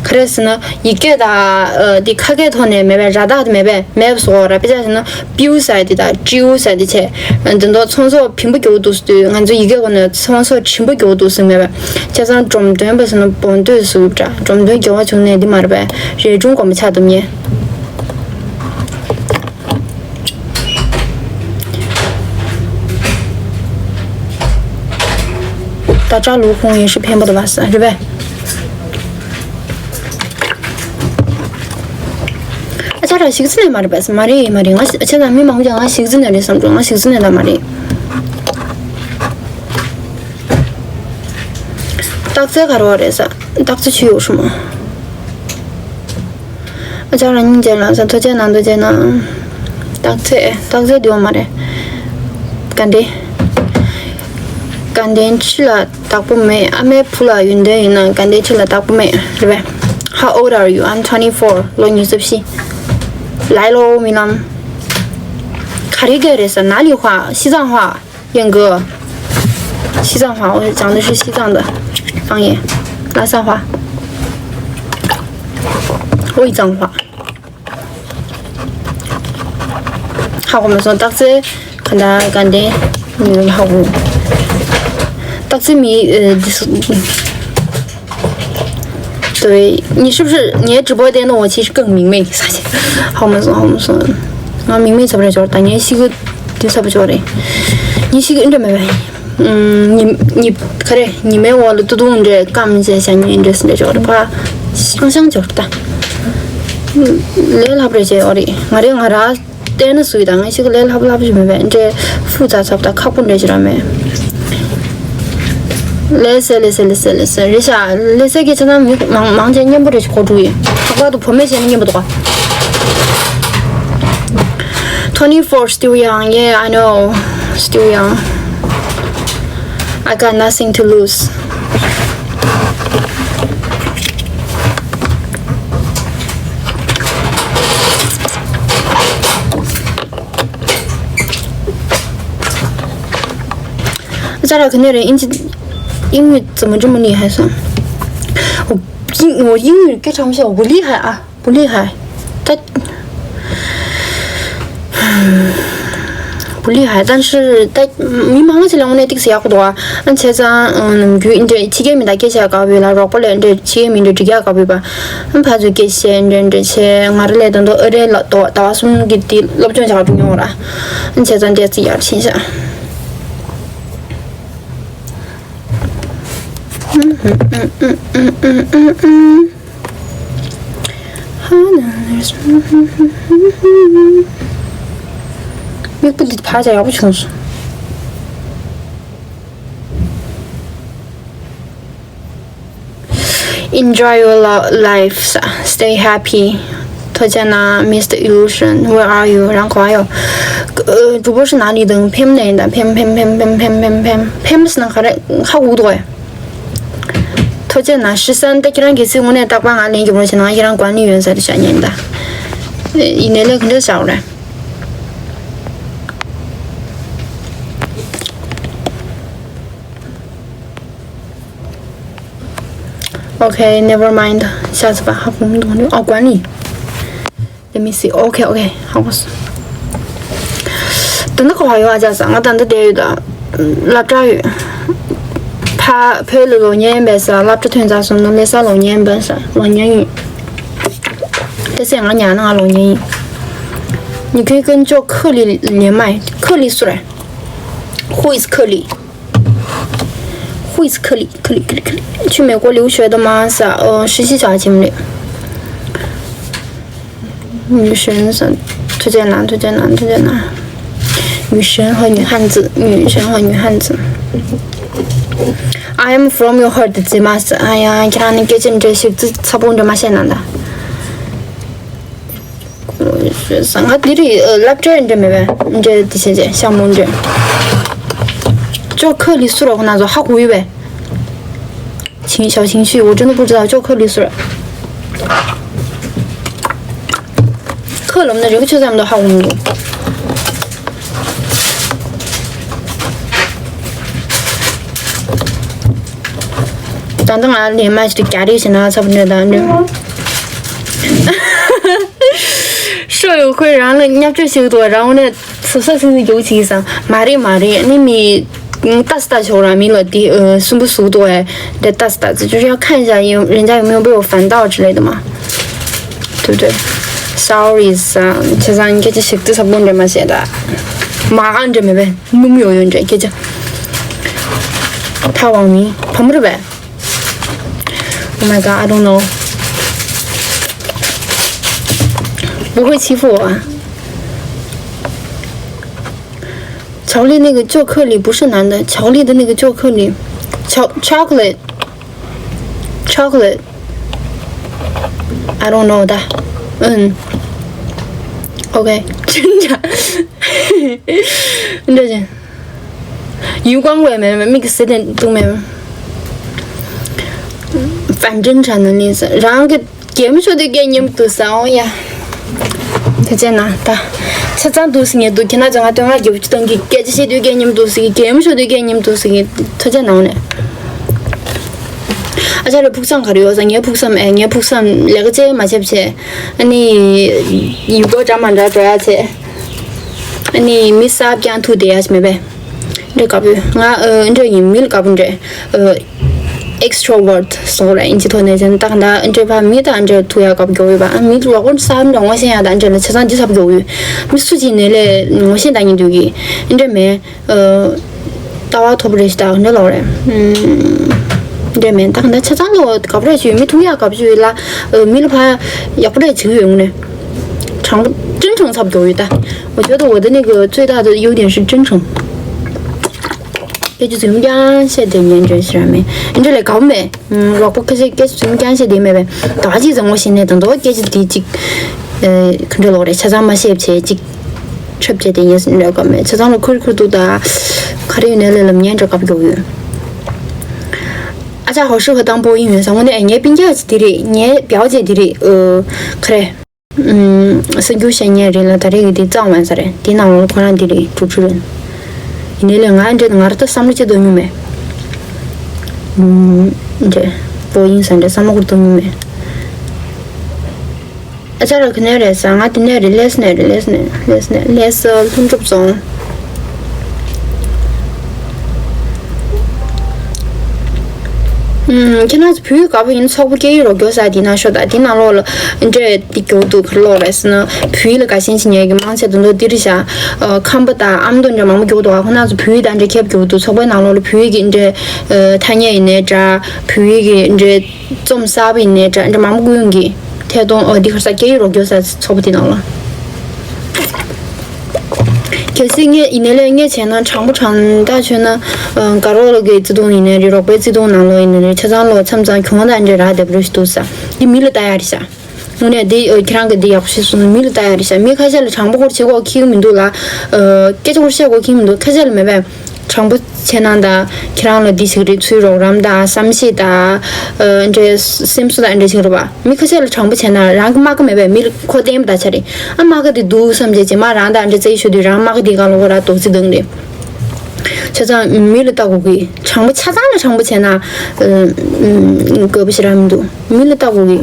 ག་རེ་ཟེར་ན་ཡི་གེ་དང་། འདི་ཁ་སྐད་ཐོག་ནས་མེད་པས། ར་བཏགས་དེ་མེད་པས། མེད་པ་སོགས་ར། དཔེ་ཆ་ཟེར་ན་པིའུ་ས་འདི་དང་ཀྲིའུ་ས་འདི་བྱས། འདི་ཚོ་ཚོང་ཟོག་བིམ་པོ་རྒྱོབ་འདུག་ཟེར་དུས་ང་ཚོ་ཡི་གེ་གོ་ནས་ཚོང་ཟོག་བྱིམ་པོ་རྒྱོབ་འདུག་ཟེར་མེད་པས། བྱས་ཙང་འབྲོམ་སྟོན་པ་ཟེར་ན་བོན་སྟོད་ཟེར་གི་འདྲ། འབྲོམ་སྟོན་རྒྱལ་བ་བྱུང་གནས་འདི་མ་རེད་པས། རས་ཆུང་དགོན་པ་ཆགས་འདུག་ཉེ། 大家如风也是骗不得吧？是，是呗。ཨ་ཅག་རང་ཞིག་རྩི་ནས་མ་རེད་པས། མ་རེད་མ་རེད། ང་ཨ་ཅག་དང་མི་མང་པོ་ཅག་ང་ཞིག་རྩི་ནས་རེད་བསམ་འགྲོ། ང་ཞིག་རྩི་ནས་ད་མ་རེད། སྟག་རྩེ་ག་རེ་རེད་ས། སྟག་རྩེ་ཆུ་ཡོད་ཧྲུ་མོ། ཨ་ཅག་རང་སྙིང་རྗེ་ལ་ས་ཐོ་ཅན་ནང་དུ་ཅན་ན། སྟག་རྩེ་སྟག་རྩེ་འདུག་མ་རེད། དགའ་ལྡན། དགའ་ལྡན་ཁྱི་ལ་བདག་པོ་མེད། ཨ་མའི་བུ་ལ་ཡོན་ཏན་ཡོད་ན་དགའ་ལྡན་ཁྱི་ལ་བདག་པོ་མེད་རེད་པས། How old are you? I'm twenty-four. ལོ་ཉི་ཤུ་བཞི། ལའི་ལོ་མི་ལམ། ག་རེ་ག་རེ་ཟ་ན་ལི་ཧྭ་ཤི་ཙང་ཧྭ། ཡང་གི། ཤི་ཙང་ཧྭ། 我讲的是西藏的方言。拉萨话。 ཧོའི་ཙང་ཧྭ། ཧ་གོ་མ་སོང་། སྟག་རྩེ་ག་འདྲ་ག་འདྲ་ཧ་གོ། སྟག་རྩེ་མི་ཨ། འདི་སུ། 对，你是不是你的直播间的我其实更明媚？ཧ་གོ་མ་སོང་། ཧ་གོ་མ་སོང་། ང་མིག་མིག་ཚ་པོ་རེད་ཅོར་ད། ངའི་ཤི་གི་དུས་ཚ་པོ་ཅོར་རེད། ངའི་ཤི་གི་འདྲ་མེད་པས། ཉི་ཉི་ག་རེ། ཉི་མའི་འོག་ལ་ཏུ་ཏུང་འདྲ་སྐམ་བྱས་བྱ་ཉེ་འདྲ་སི་འདྲ་ཅོག་རེ་པ། ཤང་ཤང་ཅོག་ད། ལས་སླ་པོ་རེད་ཅེས་ཨོ་རེད། ང་རེ་ང་ར་བལྟས་ན་སུ་ཡི་ད། ང་ཞིག་ལས་སླ་པོ་སླ་པོ་ཞིག་མེད་པས། འདྲ་ཧྥུ་ཙ་ཚབ་ད་ཁག་པོ་འདྲ་ཞིག་ར་མེད། ལས་སེ་ལས་སེ་ལས་སེ་ལས་སེ་རེད་ཤག་ལས་སེ་གི་ཆ་ན་མི་མང་མང་ཆེ་མཉམ་པོ་རེད་ཤག་གོ་འགྲོ་ཡི། ལྷག་པར་དུ་བུ་མེད་བྱས་ན་མཉམ་པོ་འདུག་ག Twenty-four, still young. Yeah, I know. Still young. I got nothing to lose. ཅ་ར་ག་ནས་རེད། ཨིན་ཇི། 英语怎么这么厉害？我英我英语非常不行，我不厉害啊。 不厉害。但不厉害，但是但མི་མང་ཆེ་ལ་དངོས་གནས་ཏིག་ཙམ་ཡག་པོ་འདུག་ཨ། ཨ་བྱས་ཙང་ནམ་རྒྱུན་འདྲ་ཕྱི་རྒྱལ་མི་དང་སྐད་ཆ་དགའ་བོད་ལ་རོགས་པ་ལས་འདྲ་ཕྱི་རྒྱལ་མི་འདྲ་འགྲིག་ཡག་དགའ་བོད་པ། ཨ་ཕ་ཚོས་སྐད་ཆ་འདྲ་འདྲ་བྱས་ང་ར་ལས་ད་དུང་ཨ་རི་ལ་ཟླ་བ་གསུམ་གྱི་དེ་སློབ་སྦྱོང་བྱ་བ་འགྲོ་མྱོང་ར། ཨ་བྱས་ཙང་འདྲ་ཙི་ཡར་ཕྱིན་ཤག་མིག་པོ་འདི་ཕར་བྱས་ཡག་པོ་བྱུང་སོང་། Enjoy your lo- life. Stay happy. ཐུགས་རྗེ་གནང་། Mister Illusion, where are you? རང་ག་པར་ཡོད། ཨ། 主播是哪里的？ཕེམ་ནས་ཡིན་ད། ཕེམ་ཕེམ་ཕེམ་ཕེམ་ཕེམ་ཕེམ། ཕེམ་ཟེར་ན་ག་རེ་ཧ་གོ་གི་འདུག་གས། ཐུགས་རྗེ་གནང་། ཧྲི་སན་ད་ཁྱེད་རང་གི་ཚིག་དངོས་གནས་རྟག་པར་ང་ལན་རྒྱབ་རོགས་བྱེད་གནང་། ཁྱེད་རང་管理员ཟེར་བྱ་ཉན་ད། ཡིན་ནའི་ལས་ག་འདྲ་བྱ་བ་རེད། Okay, never mind. ཤ་ཚ་པ་ཧ་གོ་མི་འདུག་ནི། ཨ། 管理员། Let me see. Okay, okay. ཧ་གོ་སོང་། ད་ནི་ག་པར་ཡོད་ཨ་ཅག་ས། ང་ད་འདི་བསྡད་ཡོད་ད། སློབ་གྲྭ་ཡོད། ཕ་བོད་ལ་ལོག་ཉན་པས་ས། སློབ་གྲྭ་ཐོན་ཚར་སོང་ན་ལས་ས་ལོག་ཉན་པས་ས། ལོག་ཉན་ཡིན། དེ་ཚེ་ང་ཉལ་ན་ང་ལོག་ཉན་ཡིན། 你可以跟叫克里连麦。克里是谁？Who is 克里？ Who is 克里？克里，克里，克里。去美国留学的吗？是啊，呃，实习小姐妹。女神是，推荐啦，推荐啦，推荐啦。女神和女汉子，女神和女汉子。I am from your heart, 姐妹。哎呀，ཁྱེད་རང་ནི་སྐད་ཆ་འདྲ་ཞིག་ཚ་པོ་འདྲ་མ་བཤད་ན་ད། ང་འདི་རེད། སློབ་གྲྭའི་འདྲ་མེད་པས། འདྲ་འདི་བྱས་རྗེས་ཤ་མོ་འདྲ། ཅོ་ཁ་ལི་སུ་ར་ཁོ་ན་ཚོ་ཧ་གོ་ཡོད་པས། 请小情绪，我真的不知道 ཅོ་ཁ་ལི་སུ་ར། ཁ་ལོམ་ན་རིག་ཆོས་ཙམ་དུ་ཧ་གོ་མི་འདུག་ད་ལྟ་ང་ལས་མ་ཞིག་རྒྱ་རིགས་ཤིག་ན་ཚབ་ནས་ད་འདྲ། ཧྲོ་ཡོ་ཁོས་རང་ལ་བརྙས་བཅོས་བྱེད་འདུག་རང་ནས་སུ་ས་སུ་སུ་རྒྱུག་བྱེད་ཀྱི་སམ། མ་རེད་མ་རེད། ནི་མི་ཏ་སི་ཏ་ཆོག་རང་མི་ལ་དེ་སུན་པོ་ཟུག་འདུག་བས། དེ་ཏ་སི་ཏ་ཙི་ཅུ་ཡ་ཁན་ཞ་ཡོད་རེན་ཅ་ཡོད་མི་འབོད་ཧྥན་ཏའོ་ཅི་ལེ་དུ་མ། དུ་དུ། སོ་རི་སམ། ཁྱེད་ཚང་སྐད་ཆ་ཞིག་ཏུ་ས་བོན་འདྲ་མ་བཤད་ད། མ་གང་འདྲ་མེད་པས། སྣུམ་ཡོད་ཡོད་འདྲ་སྐད་ཆ། ཐ་ཝང་མི་བམ་རུ་བས། Oh my god, I don't know. 不会欺负我啊。巧克力那个巧克力不是男的，巧克力的那个巧克力，巧 chocolate chocolate. I don't know that. 嗯。OK，真假？你这。ཡུལ་ཀང་བས་མེད་མེད་མིག་གི་ཟེར་ཏེ་འདུག་མེད།反正ཁྲ་ནང་ནས་རང་གི་གད་མོ་ཤོར་དུས་སྐད་སྙན་པོ་འདུག་ཟེར་འོང་ཡ། ཐུགས་རྗེ་གནང་ད། ཆ་ཚང་འདུག་ཟེར་ངས་འདུག་ཁྱེད་རང་ཚོ་ང་དོན་ལྔ་བརྒྱད་ཅུ་བཏང་གི་སྐད་ཆ་བཤད་དུས་སྐད་སྙན་པོ་འདུག་ཟེར་གི་གད་མོ་ཤོར་དུས་སྐད་སྙན་པོ་འདུག་ཟེར་གི་ཐུགས་རྗེ་གནང་ནས། ཨ་ཅག་རེ་ཕུགས་བསམ་ག་རེ་ཡོད་ཟེར་ངའི་ཕུགས་བསམ་ཨེ་ངའི་ཕུགས་བསམ་ལས་ཀ་ཅེ་མ་བྱེད་བྱེད། ཨ་ནི། ཡུལ་སྐོར་འདྲ་མ་འདྲ་འགྲོ་ཡ་བྱེད། ཨ་ནི་མི་གསར་རྐྱང་ཐུག་བསྡད་ཡ་ཞིག་མེད་པས། འདྲེ་དགའ་པོས་ང་ཨ་འདྲེ་ཡིན་མི་ལ་དགའ་པོ་འདྲེ། ཨ་extrovert སོགས་རེད་ཨིན་ཇི་ཐོག་ནས་བྱས་ན་ཏག་ད་འདྲེ་ཕ་མི་དང་འདྲེ་ཐུག་ཡ་དགའ་པོ་མགྱོགས་ཡོད་པ་ཨ་མི་ལ་ལོག་པོ་གསར་འདྲ་ངོ་ཤེས་ཡ་དང་འདྲེ་ལ་ཆ་ཚང་ཅི་ཟབ་མགྱོགས་ཡོད། མི་སུ་ཅིག་ནས་ལས་ངོ་ཤེས་ད་ཉིན་དུས་ཀྱི་འདྲེ་མེད། ཨ་ལྟ་བ་ཐོབ་རེ་ཞིག་ད་འདྲེ་ལོག་རེད། འདྲེ་མེད་ཏག་ད་ཆ་ཚང་ལོག་དགའ་པོ་རེ་ཞིག་ཡོད་མི་ཐུག་ཡ་དགའ་པོ་ཞིག་ཡོད་ལ། མི་ལ་ཕ་ཡག་པོ་རེ་བྱེད་ཀྱི་ཡོད་ངུ་ནས། དྲང་པོ་真诚ཚབ་མགྱོགས་ཡོད་ད། 我觉得我的那个最大的优点是真诚。 སྐད་ཆ་རྫུན་རྐྱང་བཤད་དེ་ཉན་འདྲ་ཞིག་ར་མེད། འདི་ལས་གའུ་མེད། རོགས་པ་ཁ་ཤས་སྐད་ཆ་རྫུན་རྐྱང་བཤད་དེ་མེད་པས། ད་ཅིག་བཟང་བོ་ཞིག་ནས་དང་དོ་སྐད་ཆ་དེ་ཅིག་ག་འདྲ་ལོག་རེད་ཆ་ཚང་མ་ཤེས་བྱས་ཅིག་ཁྲབ་བྱས་དེ་ཉན་སྲིད་འདྲ་ག་མེད་ཆ་ཚང་ལ་ཁུར་ཁུར་འདུག་ད། ག་རེ་ཡོད་ནས་ལས་ལམ་ཉན་འདྲ་གབ་མགྱོགས་ཡོད། ཨ་ཅག་ཧོ་ཧྲི་ཧོ་དང་པོ་ཡིན་ཡོད་ས་དངོས་གནས་ངའི་སྤུན་ཀྱག་ཅིག་དེ་རེད་ངའི་བེའུ་ཅིག་དེ་རེད་ཨོ། ག་རེ། གསར་འགྱུར་བཤད་མཁན་རེད་ལ་ད་རེས་ཀྱི་འདི་གཙང་མ་ས་རེད་འདི་ནང་ལོགས་ཁོ་རང་འདི་རེད་གྲུབ་ཆུ་རེད། ཡིན་ནའི་ལས་ང་འདྲེ་ང་ར་ད་བསམ་བློ་ཅི་གཏོང་མྱོང་མེད། འདྲེ་པོ་ཡིན་ས་འདྲེ་བསམ་བློ་ཁུར་གཏོང་མྱོང་མེད། ཨ་ཅག་ར་ག་ནས་རེད་ས་ང་དེ་ནས་རེད་ལས་ནས་རེད་ལས་ནས་ལས་ནས་ལས་ས་ལྷུན་གྲུབ་རྫོང་། ཁྱེད་རང་ཚོ་བོད་དགའ་པོ་ཡིན་ཚོགས་པ་སྐད་ཡིག་རོགས་སྐྱོར་ས་དེ་ན་ཤོག་དང་དེ་ནང་ལོགས་ལ་འདྲེ་དེ་རྒྱུག་འདུག་ག་ལོག་རེད་ཟེར་ན་བོད་ཡིག་ལ་དགའ་ཞེན་བྱེད་མཁན་གྱི་མང་ཆེ་དུ་འདུག་དེ་རེད་ཤག་ཁམས་པ་དང་ཨ་མདོ་འདྲ་མང་པོ་རྒྱུག་འདུག་ཨ་ཁོ་རང་ཚོ་བོད་ཡིག་དང་འདྲ་ཁྱབ་རྒྱུག་འདུག་ཚོགས་པའི་ནང་ལོགས་ལ་བོད་ཡིག་གི་འདྲེ་ཐ་སྙད་ཡིན་ནའི་འདྲ་བོད་ཡིག་གི་འདྲེ་རྩོམ་གསར་པ་ཡིན་ནའི་འདྲ་འདྲ་མང་པོ་ཀུན་གྱི་ཐད་གཏོང་ཨོ་འདི་ག་རེ་ཟ་སྐད་ཡིག་རོགས་སྐྱོར་ས་ཚོགས་པ་དེ་ནང་ལ། གལ་སྲིད་ངས་ཡིན་ནའི་ལས་ངས་བྱས་ན་དྲང་པོ་དྲང་ཐག་ཆོད་ན། དགའ་རོགས་ལ་གི་བརྩེ་དུང་ཡིན་ནའི་རེད་རོགས་པའི་བརྩེ་དུང་ནང་ལོགས་ཡིན་ནའི་རེད་ཆ་ཚང་ལོགས་མཚམས་མཚམས་གྱོང་དང་འདྲ་རག་བསྡད་པ་རེད་ཞུ་འདུག་ས་འདི་མི་ལ་ལྟ་ཡ་རེད་ཤག་དངོས་གནས་འདི་ཁྱེད་རང་གི་འདི་ཡག་པོ་ཤེས་སོང་མི་ལ་ལྟ་ཡ་རེད་ཤག་མི་ཁ་ཤས་ལ་དྲང་པོ་སྐོར་བྱེད་དགོས་ཁྱི་མི་འདུག་ལ། སྐད་ཆ་སྐོར་བཤད་དགོས་ཁྱི་མི་འདུག་ཁ་ཤས་ལ་མེད་པས། དྲང་པོ་བྱས་ན་ད་ཁྱེད་རང་ལ་འདི་ཞིག་རེད་ཚུལ་རོགས་རམ་དང་བསམ་ཤེས་དང་། འདྲེ་སེམས་གསོ་དང་འདྲེ་ཞིག་རེད་པ། མི་ཁ་ཤས་ལ་དྲང་པོ་བྱས་ན་རང་གི་མ་ཀ་མེད་པས་མི་ལ་ཁོ་བསྟན་པ་ད་ཆ་རེད། ཨ་མ་ཀ་དེ་འདུག་བསམ་བྱས་རྗེས་མ་རང་དང་འདྲེ་རྩེ་ཡི་ཤོད་དུས་རང་མ་ཀ་དེ་ག་ལོག་ར་རྡོག་རྩི་དང་རེད། ཆ་ཚང་མི་ལ་ལྟ་དགོས་གི་དྲང་པོ་ཆ་ཚང་ལ་དྲང་པོ་བྱས་ན། དགོས་པ་ཞིག་རང་མི་འདུག་མི་ལ་ལྟ་དགོས་གི་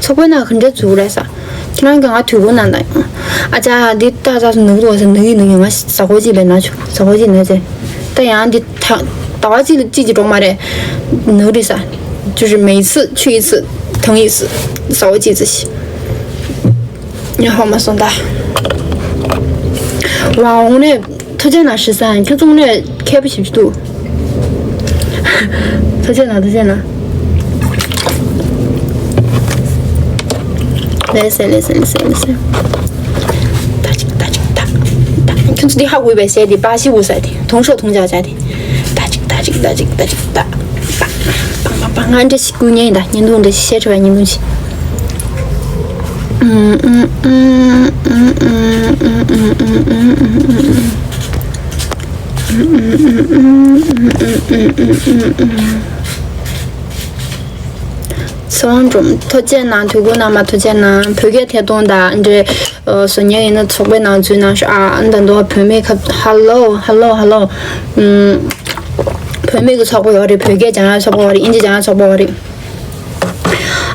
ཚོགས་པའི་ནང་ག་འདྲ་འཛུགས་རེད་ས། ཁྱེད་རང་གིས་ང་དུས་འཁོར་ནང་དང་། ཨ་ཅག་འདི་ཏག་ཏག་ནུག་འདུག་ས་ནུག་ཡིན་ནུག་ཡིན་ང་ཟ་ཁོ་ཅིག་ལས་ན་ཆུ་ཟ་ཁོ་ཅིག་ན་ཚེ། ད་ཡང་འདི་ད་ཟླ་བ་གཅིག་ལ་གཅིག་ཅིག་འགྲོ་མ་རེད། ནུག་རེད་ས། 就是每次去一次疼一次，少一次。然后嘛，送的。哇，我那 ཐུགས་རྗེ་གནང་ཧྲི་སན་ཁྱོད་ཚོ་ནས་མཁས་པོ་ཞིག་འདུག་ཐུགས་རྗེ་གནང་ཐུགས་རྗེ་གནང་། ལེ་སེ་ལེ་སེ་ལེ་སེ་ལེ་སེ། ད་ཅིག་ད་ཅིག་ད་ད་ཁྱོད་ཚོ་འདི་ཧ་གོ་བས་ཟེར་དེ་པ་ཤི་བུ་ཟེར་དེ་དུང་ཤོག་དུང་ཇག་ཇག་དེ། ད་ཅིག་ད་ཅིག་ད་ཅིག་ད་ཅིག་ད། པ་པ་པ་ང་འདྲ་ཞིག་སྐུ་ཉན་ཡིན་ད་བརྙན་ཐུང་འདྲ་ཞིག་བཤད་ཁྲི་བ་བརྙན་ཐུང་ཞིག་ཚེ་དབང་སྒྲོལ་མ་ཐུགས་རྗེ་གནང་དུས་འཁོར་ནང་མ་ཐུགས་རྗེ་གནང་བོད་སྐད་ཐད་གཏོང་དང་འདྲེ་བཟོ་མཁན་ཡིན་ན་ཚོགས་པའི་ནང་འཛུལ་གནང་ཤོག་ཨ་ཨ་ད་འདོ་བོད་མི་ཁ་ཧ་ལོ་ཧ་ལོ་ཧ་ལོ། བོད་མི་གི་ཚོགས་པ་ཡོད་རེད་བོད་སྐད་སྦྱང་ཡ་ཚོགས་པ་ཡོད་རེད་ཨིན་ཇི་སྦྱང་ཡ་ཚོགས་པ་ཡོད་རེད།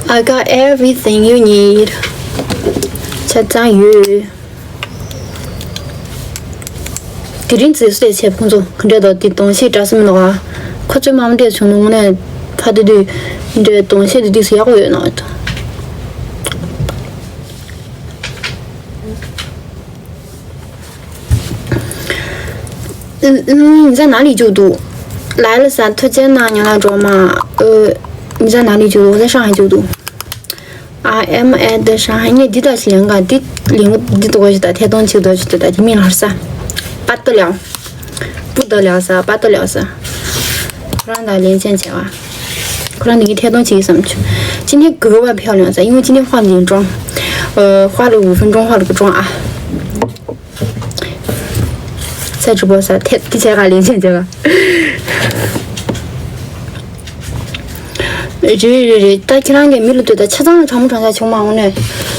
I got everything you need. ཆ་ཚང་ཡོད། དེ་རིང་རྩེད་སོ་བྱས་ཁོང་ཚོ་ག་འདྲ་དང་དེ་དོང་ཤེས་འདྲ་སེ་མི་འདུག་ཨ། ཁོ་ཚོའི་མ་མ་འདྲ་བྱུང་ན་དངོས་གནས་ཕ་དེ་དུས་འདྲའི་དོང་ཤེས་དེ་དུས་སུ་ཡག་པོ་ཡོད་ན་ཨ། ཨུ་ཨུ་ཉི་ཟ་ན་ལི་བཅུག་འདུག་ལ་ལ་ས་ཐོ་ཅན་ན་ཉ་ལ་འགྲོ་མ། ཨུ་ཉི་ཟ་ན་ལི་བཅུག་འདུག་ས་ཧྲང་ཧའེ་བཅུག་འདུག I am at the Shanghai ངས་འདི་དག་ཞིག་ལེན་ག་འདི་ལེན་ག་འདི་ཏོ་ག་ཞིག་དང་ཐད་གཏོང་ཅིག་ཏོ་ཞིག་ཏོ་དང་དེ་མིན་ལ་ཧར་ས། པ་ཏོ་ལེའོ། པུ་ཏོ་ལེའོ་ས་པ་ཏོ་ལེའོ་ས། ཁོ་རང་དང་ལེན་ཅན་བྱས་བ། ཁོ་རང་འདི་གི་ཐད་གཏོང་ཅིག་བསམ་བྱུང་། 今天格外漂亮 ས་因为今天化了点妆。呃，化了五分钟，化了个妆啊。ད་ཅི་པོ་ས་ཐད་ཀི་ཆེ་ག་ལེན་ཆེན་ཆེ་ག་རེད་རེད་རེད། ད་ཁྱེད་རང་གིས་མི་ལ་ལྟོས་ད་ཆ་ཚང་ལ་དྲང་མོ་དྲང་བཞག་བྱུང་མ་འོང་ནས།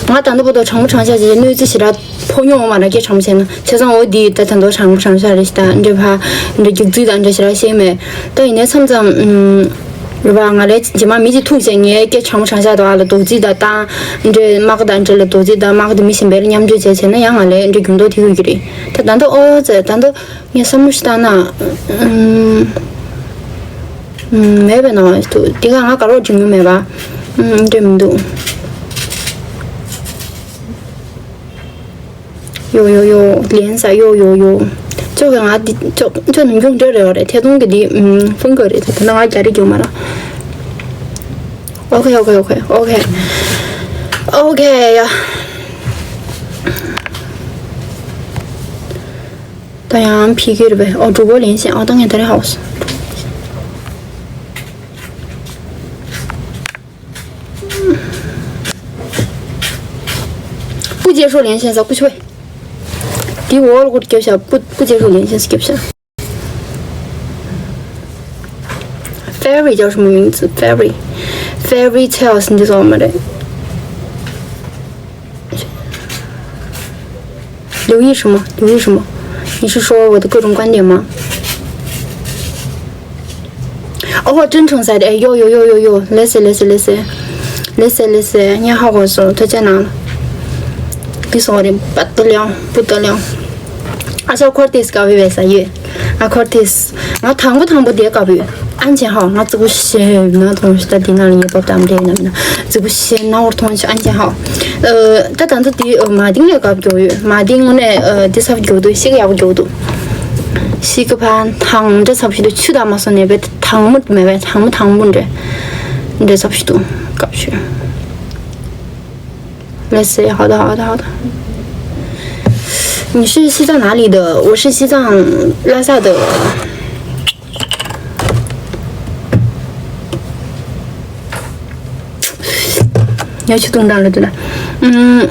ང་ད་ལྟ་བར་དུ་དྲང་མོ་དྲང་བཞག་བྱས་གནོད་འཚེ་ཞེ་དྲག་ཕོག་མྱོང་ཡོད་མ་རེད། སྐད་དྲང་མོ་བྱས་ན་བྱས་ཙང་འོ་འདི་ད་ད་ལྟ་དྲང་མོ་དྲང་བཞག་རེད་ཞེ་དྲག་འདྲ་ཕ་འདྲ་རྒྱུག་རྩིས་དང་འདྲ་ཞེ་དྲག་བཤད་མེད། ད་ཡིན་ནའི་མཚམས་མཚམས་ཨུམ། རེད་པ། ང་ལས་རྗེས་མ་མི་གཅིག་ཐུག་བྱས་ངའི་སྐད་དྲང་མོ་དྲང་བཞག་དང་ཨ་ལ་རྡོག་རྫིས་དང་བཏང་འདྲ་དམག་དང་འདྲ་ལ་རྡོག་རྫིས་དང་དམག་དེ་མི་གཞན་པ་ལ་མཉམ་སྤྱོད་བྱས་བྱས་ན་ཡང་ང་ལས་འདྲ་འགྱུར་ལྡོག་ཐེབས་ཀྱི་རེད། ད་ད་ལྟ་ཨོ་ཙེ་ད་ལྟ་ངས་བསམ་བློ་ཞིག་བཏང་ན་ཨུམ། ཨུམ། མེད་པའི་ནང་འདུག་འདི་ག་ང་དགའ་རོགས་འགྲིག་མྱོང་མེད་པ། ཨུམ། འདྲ་མི་འདུག་ཡོ་ཡོ་ཡོ། ལན་ས་ཡོ་ཡོ་ཡོ། ཅོག་གི་ང་འདི་ཅོག་ཅོག་ནམ་རྒྱུན་འདྲ་རེད་བ་རེད། ཐད་གཏོང་གི་འདི་ཨུམ་ཧྥུན་གི་རེད། ད་ད་ང་རྒྱ་རིགས་རྒྱུག་མ་ར། ཨོ་ཁེ་ཨོ་ཁེ་ཨོ་ཁེ་ཨོ་ཁེ་ཨོ་ཁེ་ཡ། ད་ཡང་ཕི་གི་རེད་པས། ཨོ་གྲུ་གོ་ལེན་ཤེས། ཨོ་ད་ངས་ད་རེ་ཧའོ་སི། 不接受连线 ཟ་ཀུ་ཆོས། འདི་འོག་ལ་ཀུ་རྒྱབ་ཤ་不不接受连线 སྐྱབས་ཤ། Fairy 叫什么名字？Fairy，Fairy Tales 你知道吗？这刘毅什么？刘毅什么？你是说我的各种观点吗？ ཨོ་ཧོ། ཀྲིན་ཁྲུང་ས་རེད། ཡོ་ཡོ་ཡོ་ཡོ་ཡོ། ལེ་སེ་ལེ་སེ་ལེ་སེ། ལེ་སེ་ལེ་སེ། ཉ་ཧ་གོ་སོ་ཐོ་ཅེ་ནང་། འདི་སོང་རེད། པ་ཏི་ལིའང་པུ་ཏི་ལིའང་། ཨ་ཤ་ཁོར་ཏིས་ཀ་བི་བེ་ས་ཡོད། ཨ་ཁོར་ཏིས། ང་དང་པོ་དང་པོ་དེ་ཀ་བི། ཨན་ཅན་ཧ། ང་ཙི་གུ་ཤེ་ན་ཐོང་ཤི་ད་འདི་ནང་ལ་ཡེ་བབ་དམ་དེ་ནམ་ན། ཙི་གུ་ཤེ་ན་འོར་ཐོང་ཤི་ཨན་ཅན་ཧ། ཨ་ད་ད་ཚོ་འདི་མ་ཏིང་ལས་ཀ་བི་ཡོད། མ་ཏིང་ངོ་ནས་འདི་ས་བི་འདུག་ཤི་ག་ཡག་བི་འདུག་ཤི་ག་ཕ་ཐང་འདྲ་ས་བི་འདུག་ཆུ་དང་མ་སོ་ནས་བེ། 糖木没呗，糖木糖木这，你这咋不许动？搞去。Let's see，好的，好的，好的。你是西藏哪里的？我是西藏拉萨的。要去东藏了，真的。嗯。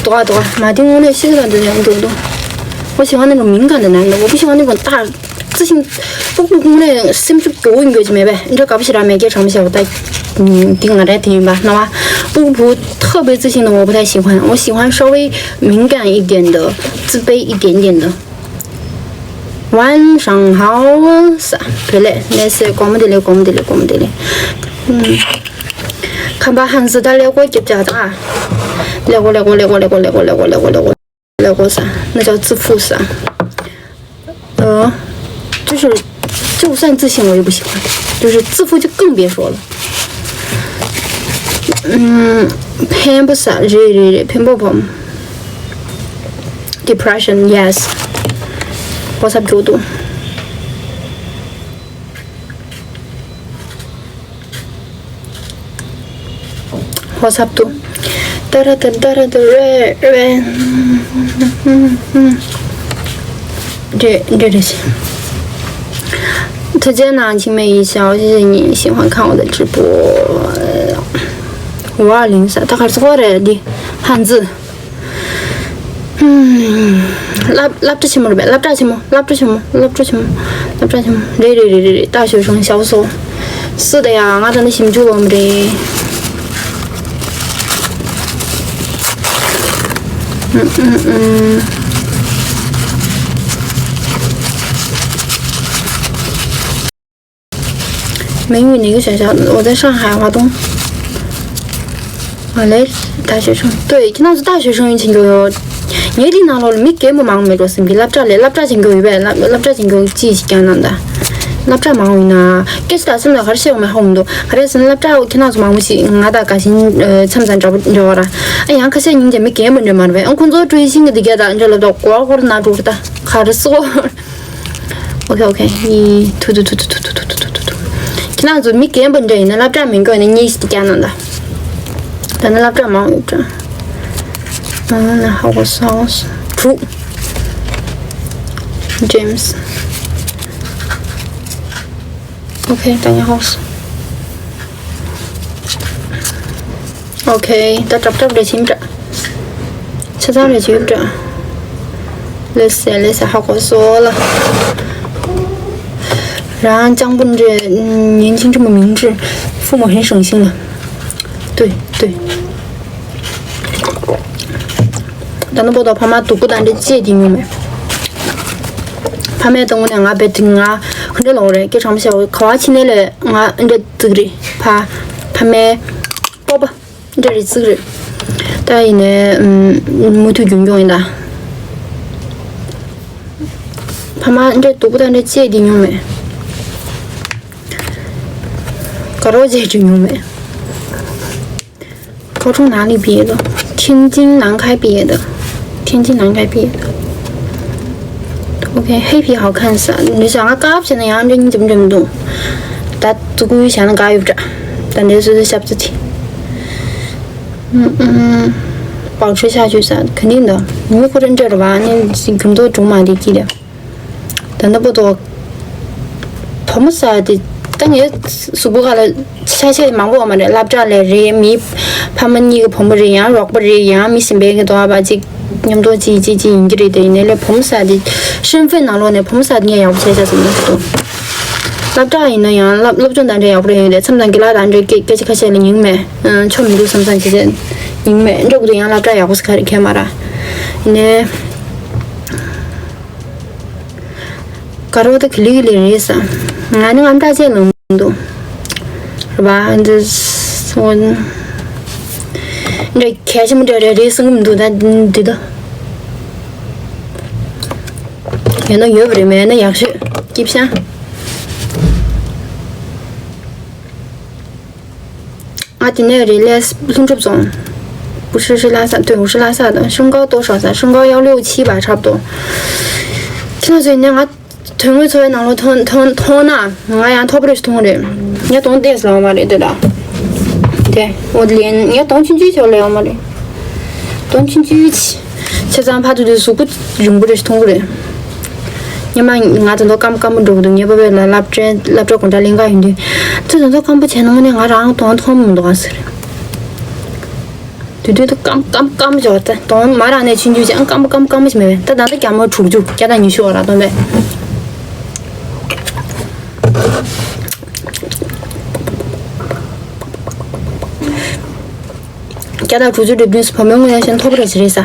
ཏོག་ཏོག་མ་དེ་དངོས་གནས་ཤི་གི་དང་འདྲ་ཡང་འདུག་འདུག 我喜欢那种敏感的男的，我不喜欢那种大自信，不不那个心就狗你个没呗，你这搞不起来没给尝不起来，我带，嗯，顶个来听吧，好吧？不不特别自信的我不太喜欢，我喜欢稍微敏感一点的，自卑一点点的。 晚上好啊，啥？对嘞，那是光没得嘞，光没得嘞，光没得嘞。嗯，看吧，还是他来过就叫他，来过来过来过来过来过来过来过来过来过啥？那叫自负啥？呃，就是就算自信我也不喜欢，就是自负就更别说了。嗯，ཕན་པོ་ས་རེད་རེད་རེད། ཕན་པོ་བམ། Depression, yes. What's up, Jodo? What's up, too? Da da da da da da re re. Re re re. 推荐呢，青梅一笑，谢谢你喜欢看我的直播。五二零三，他还是过来的汉字。 ཧུམ། སློབ་སློབ་གྲྭ་ཆེན་མོ་རེད་པས། སློབ་གྲྭ་ཆེན་མོ། སློབ་གྲྭ་ཆེན་མོ། སློབ་གྲྭ་ཆེན་མོ། སློབ་གྲྭ་ཆེན་མོ། རེད་རེད་རེད་རེད། 大学生 ཞའོ་སོ། སུ་དེ་ཡ། ང་ད་ནི་ཞིབ་འཇུག་འོང་རེད། ཨུམ་ཨུམ་ཨུམ། 美女哪个学校？我在上海华东。 ང་ལས་大学生། 对，ཁྱེད་རང་ཚོ་大学生 ཡིན་ཕྱིན་འགྱོ་ཡོད། ངའི་འདི་ནང་ལོགས་ལ་མི་རྒན་པོ་མང་མེད་འགྲོ་སེམས་ཀྱི། སློབ་གྲྭ་ལས་སློབ་གྲྭ་ཆེན་འགྱོ་ཡོད་པས། སློབ་སློབ་གྲྭ་ཆེན་འགྱོ་ཅི་ཞིག་ཀྱང་ནང་ད། སློབ་གྲྭ་མང་བོ་ཡིན་ན། སྐད་ཆ་ད་སེམས་ལ་ག་རེ་བཤད་ཡོང་མེད་ཧ་གོ་མི་འདུག་ག་རེ་ཟེར་ན་སློབ་གྲྭ་ཁྱེད་རང་ཚོ་མང་པོ་ཞིག་ང་དང་དགའ་ཞེན་མཚམས་མཚམས་འདྲ་པོ་འདྲ་བ་ར། ཨ་ཡང་ཁ་ཤས་ཉིན་རྒྱ་མི་རྒན་པོ་འདྲ་མ་རེད་པས། ཨ་ཁོང་ཚོ་ཀྲུའུ་ཤིང་གི་འདི་ག་ད་འདྲ་ལབ་ད་གོ་གོར་ན་འགྲོ་གི་ད་ག་རེ་སོ། OK OK ཁྱེད་རང་ཚོ་མི་རྒན་པོ་འདྲ་ཡིན་ན་སློབ་གྲྭ་མི་འགྱོ་ནས་གཉིས་ཤིག་ཀྱང་ནང་ད། ད་ནི་སློབ་གྲྭ་མང་ཡོད་འདྲ། ང་ན་ཧ་གོ་སོང་དྲུག James OK ད་ནི་ཧ་གོ་སོང་། OK ད་གྲབ་གྲབ་རེ་ཕྱིན་འདྲ། ཆ་ཚང་རེ་བྱེད་འདྲ། ལེ་སེ་ལེ་སེ་ཧ་གོ་སོ་ལ། 然后江本这年轻这么明智，父母很省心了。对对。ད་ནི་པོ་ཏོ་ཕ་མ་སྡུག་པོ་དང་འདྲ་བྱེད་ཀྱི་མྱོང་མེད། ཕ་མས་གཏོང་ནས་ང་བེད་ང་ཁོ་འདྲ་ལོག་རེད། སྐད་གྲང་མོ་བཤད་ག་བ་ཕྱི་ནས་ལས་ང་འདྲ་བརྩིགས་རེད། ཕ་ཕ་མའི་སྤོབས་པ། འདྲ་རེ་བརྩིགས་རེད། ད་ཡིན་ནའི་ཨུམ་མུ་མཐུད་རྒྱུན་སྐྱོང་ཡིན་ད། ཕ་མ་འདྲ་སྡུག་པོ་དང་འདྲ་བྱེད་ཀྱི་མྱོང་མེད། དགའ་རོགས་བྱེད་ཀྱི་མྱོང་མེད། 高中哪里毕业的？天津南开毕业的。天津南开毕业的。 OK，黑皮好看啥？你想要嘎不行的，然后这你怎么怎么动？ད་ཙུ་གུ་ཡུལ་བྱ་ན་དགའ་ཡོད་འདྲ། ད་འདྲའི་སོ་སོའི་ཞབས་ཙི་དེ། ཨུམ་ཨུམ། 保持下去ས་肯定的。你们或者这了吧？那给多种嘛的记得。 ད་ནི་པོ་ཏོ། བུ་མོ་ཟེར་དེ་ད་ངའི་གཟུགས་པོ་ཁ་ལ་ཆ་ཤས་མང་པོ་ཡོད་མ་རེད། སློབ་གྲྭ་ལས་རེད། མི་ཕ་མ་གཉིས་ཀྱི་བུ་མོ་རེད། ཡང་རོགས་པ་རེད། ཡང་མི་གཞན་པའི་གི་དོ་བ་ཅིག་མཉམ་དུ་ཅིག་ཅིག་ཅིག་ཡིན་གྱི་རེད། དེ་ཡིན་ནའི་ལས་བུ་མོ་ཟེར་དེ་ཤན་ཧྥེན་ནང་ལོགས་ནས་བུ་མོ་ཟེར་དེ་ངས་ཡག་པོ་བྱས་བྱས་ཟིན་མ་སོང་། སློབ་གྲྭ་ཡིན་ན་ཡང་སློབ་སློབ་སྦྱོང་དང་འདྲ་ཡག་པོ་རེད། ཡོད་དེ་མཚམས་དང་དགེ་ལགས་དང་འདྲ་སྐད་སྐད་ཆ་ཁ་ཤས་ལ་ཉན་མེད། ཆོ་མི་འདུག་བསམ་བསམ་བྱས་བྱས་ཉན་མེད། འདྲ་གུ་དུ་ཡང་སློབ་གྲྭ་ཡག་པོ་ཟེར་ག་རེ་ཁྱད་མ་ར། ཡིན་ནའི། དགའ་རོགས་ད་གི་ལི་གི་ལི་རེད་ས། ང་ནི་ཨམ་ཏྲ་ཅན་ལོང་མི་འདུག་རེད་པ། འདི་སོ། འདྲ་གལ་ཆེན་པོ་འདྲ་རེད་རེད་གསུང་གི་མི་འདུག་ད་འདི་ད། ཡོད་ན་ཡོད་པ་རེད། མེད་ན་ཡག་ཤོས་སྐྱིད་ཤང་། ང་དེ་ནས་རེད་ལས་ལྷུན་གྲུབ་རྫོང་། 不是是拉萨，对，我是拉萨的。身高多少噻？身高幺六七吧，差不多。ཁྱེད་ཚོས་ནས་ང་དོན་དངོས་འཚོ་བའི་ནང་ལོགས་མཐོང་མཐོང་མཐོང་ན་ང་ཡང་མཐོ་པོ་རེ་ཞིག་མཐོང་རེད། ངས་དོན་ཏེས་ལ་འོང་བ་རེད་དེ་ལ། དེ་འོ་ལན་ངས་དོན་ཆུང་ཆུང་ཞིག་ལས་འོང་བ་རེད། དོན་ཆུང་ཆུང་ཆེ། ཆེ་ཚང་ཕ་ཐུ་དུ་གཟུགས་པོ་རིང་པོ་རེ་ཞིག་མཐོང་གི་རེད། ཉི་མ་ང་ད་དུང་སྐམ་སྐམ་པོ་འགྲོ་གི་འདུག་ངའི་པ་ཕས་ལ་སློབ་གྲྭའི་སློབ་གྲྭ་དགོང་དག་ལེན་ག་ཡོང་དུས། ཁྱོད་ད་དུང་སྐམ་པོ་བྱས་ན་དངོས་གནས་ང་རང་དོན་མཐོང་མི་འདུག་ཨ་ཟེར། དུས་དུས་དུ་སྐམ་སྐམ་སྐམ་བྱས་པ་ད་དོན་མ་རང་ནས་ཆུང་ཆུང་བྱས་སྐམ་པོ་སྐམ་པོ་སྐམ་པོ་ཞིག་མེད་པས། ད་ད་ལྟ་རྒྱ་མོ་དྲུག་ཅུ་བརྒྱ་དང་ཉི་ཤུ་བ་ར་སྟོན་པས། བརྒྱ་དང་དྲུག་ཅུ་རེ་བདུན་སུ་བུ་མོའི་དངོས་གནས་བཤད་ན་མཐོ་པོ་རེ་ཞིག་རེད་ས།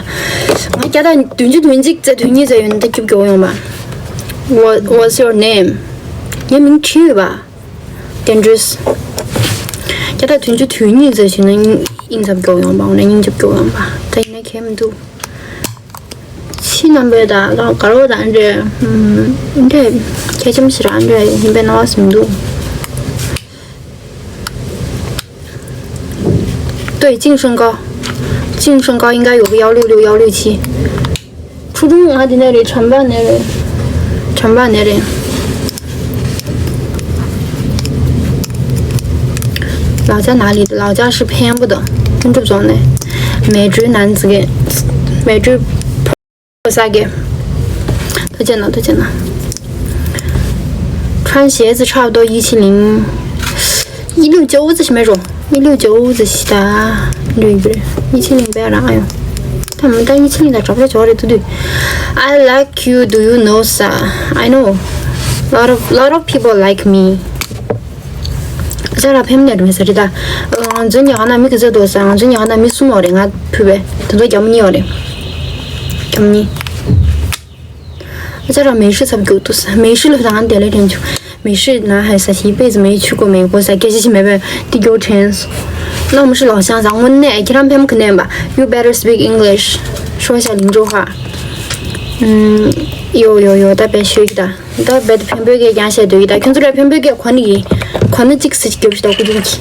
ང་བརྒྱ་དང་བདུན་ཅུ་དོན་གཅིག་ཙེ་དོན་གཉིས་ཙེ་ཡོད་ན་ད་སྐྱུག་སྐྱུག་ཡོང་བ། What what's your name? ངའི་མིང་ཁྲི་ཡོད་པ། དེ་འདྲས། བརྒྱ་དང་བདུན་ཅུ་དོན་གཉིས་ཙེ་ཞིག་ན་ཨིན་ཙམ་སྐྱུག་ཡོང་བ། འོ་ན་སྙིང་རྗེ་སྐྱུག་ཡོང་བ། ད་ཡིན་ན་གལ་མི་འདུག་ཕྱི་རྣམ་པའི་དང་དགའ་རོགས་དང་འདྲ་འདྲ་གལ་ཆེན་པོ་ཞིག་རང་འདྲ་ཡིན་པའི་སྣང་བ་ཟིན་འདུག་ཏོའི་ཅིང་ཧྲང་ཀའོ། ཅིང་ཧྲང་ཀའོ་应该有个幺六六、幺六七。 初中ང་འདི་ནས་རེད། ཁྲམ་པ་ནས་རེད། ཁྲམ་པ་ནས་རེད། 老家哪里的？老家是平安部的，分这种呢，美洲男子给美洲。 ས་གི། ད་ཅན་ན་ད་ཅན་ན། 穿鞋子差不多一七零，一六九ཙམ་ཞིག་མེད་རོ། 一六九ཙམ་ཞིག་ད། འདྲ་ཡོད་རེད། 一七零 པས་རང་ཨ་ཡོང་། ད་མི་ད་一七零ད་གྲོགས་རེ་ཇོག་རེད་དུ་དུ། I like you, do you know ས། I know lot of lot of people like me. ཅ་ར་ཕེམ་ནེ་རུ་མི་ས་རི་ད། ང་ཚོའི་ཉག་ན་མི་གི་ཟེར་དོ་ས། ང་ཚོའི་ཉག་ན་མི་གསུམ་ཡོད་རེད། ང་ཕུ་བས་དེ་ཚོ་རྒྱ་མོ་གཉིས་ཡོད་རེད། རྒྱ་མོ་གཉིས། ཅ་ར་美式ཚབ་རྒྱུག་ཏུ་ས། 美式ལ་ད་ང་དེ་ལས་དྲན་བྱུང་། 美式男孩ས་ཞིག་一辈子没去过美国ས། སྐད་ཆ་ཞིག་མེད་པས་དེ་རྒྱུག་དྲན་སོང་། 那我们是老乡ས། དངོས་གནས་ཁྱེད་རང་ཕེམ་གི་ནས་པ། You better speak English. 说一下邻州话。 ཡོ་ཡོ་ཡོ། ད་བས་ཤོད་ཀྱི་ད། ད་རྦད་དེ་ཕན་པོའི་སྐད་ཀྱང་བཤད་འདོད་ཀྱི། ད་ཁྱོད་ཚོ་ར་ཕན་པོའི་སྐད་གོ་ནི་གི། གོ་ན་གཅིག་སྲིད་སྐྱོབ་ཤི་ད་ཀུ་ཅུང་གི།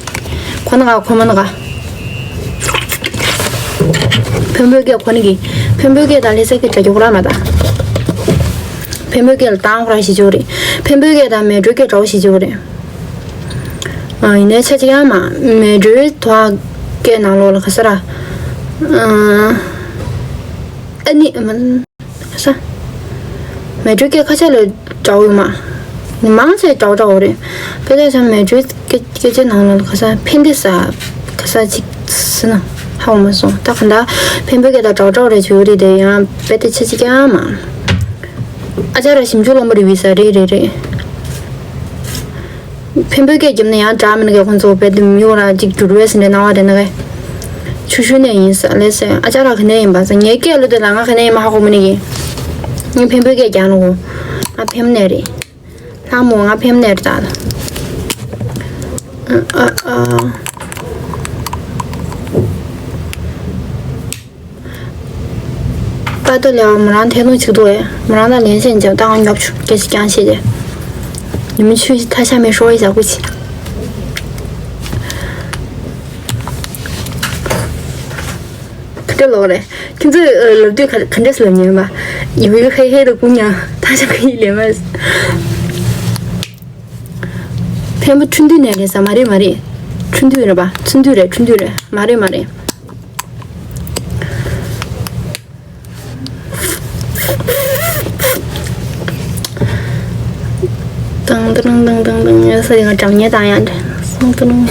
གོ་ན་ག་གོ་མ་ན་ག་ཕན་པོའི་སྐད་གོ་ནི་གི། ཕན་པོའི་སྐད་དང་ལྷ་སའི་སྐད་འདྲ་རྒྱུ་ཁོ་ར་མ་ད། ཕན་པོའི་སྐད་ལ་དང་ཁོ་ར་ཞིག་འཇོག་རེད། ཕན་པོའི་སྐད་དང་མལ་གྲོའི་སྐད་འདྲ་བོ་ཞིག་འཇོག་རེད། ཨ་ཡིན་ནའི་ཆ་གཅིག་ཡང་མ་མལ་གྲོའི་དོ་སྐད་ནང་ལོགས་ལ་ག་ས་ར། ཨ་ནི་མ། ས། མལ་གྲོའི་སྐད་ཁ་ཤས་ལས་འདྲ་བོ་ཡོད་མ། མང་ཆེ་འདྲ་བོ་འདྲ་བོ་རེད། དཔེ་ཆ་བཞག་མལ་གྲོའི་སྐད་སྐད་ཆའི་ནང་ལ་ཁ་ས་ཕན་བདེ་ས། ཁ་ས་ཅིག་ཟེར་ན། ཧ་གོ་མ་སོང་། ད་ག་འདྲ་འཕན་པོའི་སྐད་དང་འདྲ་འདྲ་རེད་བྱུང་རེད་དེ། ཡང་རྦད་དེ་ཆེ་ཆེ་རྐྱང་མ། ཨ་ཅག་ར་ཞིབ་འཇུག་སློབ་མ་རེད་བི་ས་རེད་རེད་རེད། འཕན་པོའི་སྐད་རྒྱབ་ན་ཡང་འདྲ་མིན་གྱི་ཁོང་ཚོ་རྦད་དེ་མི་འོ་ར་ཅིག་འགྱུར་བས་ཟིན་རེད་སྣང་བ་རེད་ན་གས། ཆུ་ཤུལ་ནས་ཡིན་ས་ལས་ཟེར། ཨ་ཅག་ར་ག་ནས་ཡིན་པ་ཟེར། ངའི་སྐད་ལོ་དེ་ལ་ང་ག་ནས་ཡིན་མ་ཧ་གོ་མི་ནི་གི། ངས་འཕན་པོའི་སྐད་རྒྱག་ནོ་གོ། ང་འཕན་ནས་རེད། ལྷ་མོ་ང་འཕེམ་ནས་རེད་ད། ཨ་ཨ། པ་ཏོ་ལེ་བ་མོ་རང་ཐད་གཏོང་བྱེད་འདུག་ཨེ། མོ་རང་དང་ལན་ཞེན་བྱས་ད་ང་ཉོབ་ཆུ་སྐད་ཅིག་ཀྱང་བཤད་དེ། ཉི་མ་ཆུ་ཞིག་ཐ་ཤ་མེད་ཧྲོ་ཡི་ཞག་པོ་ཆེ། ག་འདྲ་ལོག་རེད། ཁྱེད་ཚོས་ལབ་དུས་ག་ག་འདྲས་ལབ་ཉན་པ། ཡུ་ཡུ་ཧེ་ཧེ་རུ་ཀུ་ཉ་ཐ་ཤ་ཁ་ཡི་ལེ་མ། འཕན་པོ་ཁྲུན་དུས་ནས་རེད་ས་མ་རེད་མ་རེད། ཁྲུན་དུས་རེད་པ། ཁྲུན་དུས་རེད། ཁྲུན་དུས་རེད། མ་རེད་མ་རེད། ཏང་ཏང་ཏང་ཏང་ཏང་ཡ་ས་ཡི་ང་གྲང་ཉལ་བཏང་ཡ་འདྲ་སོང་ཏང་།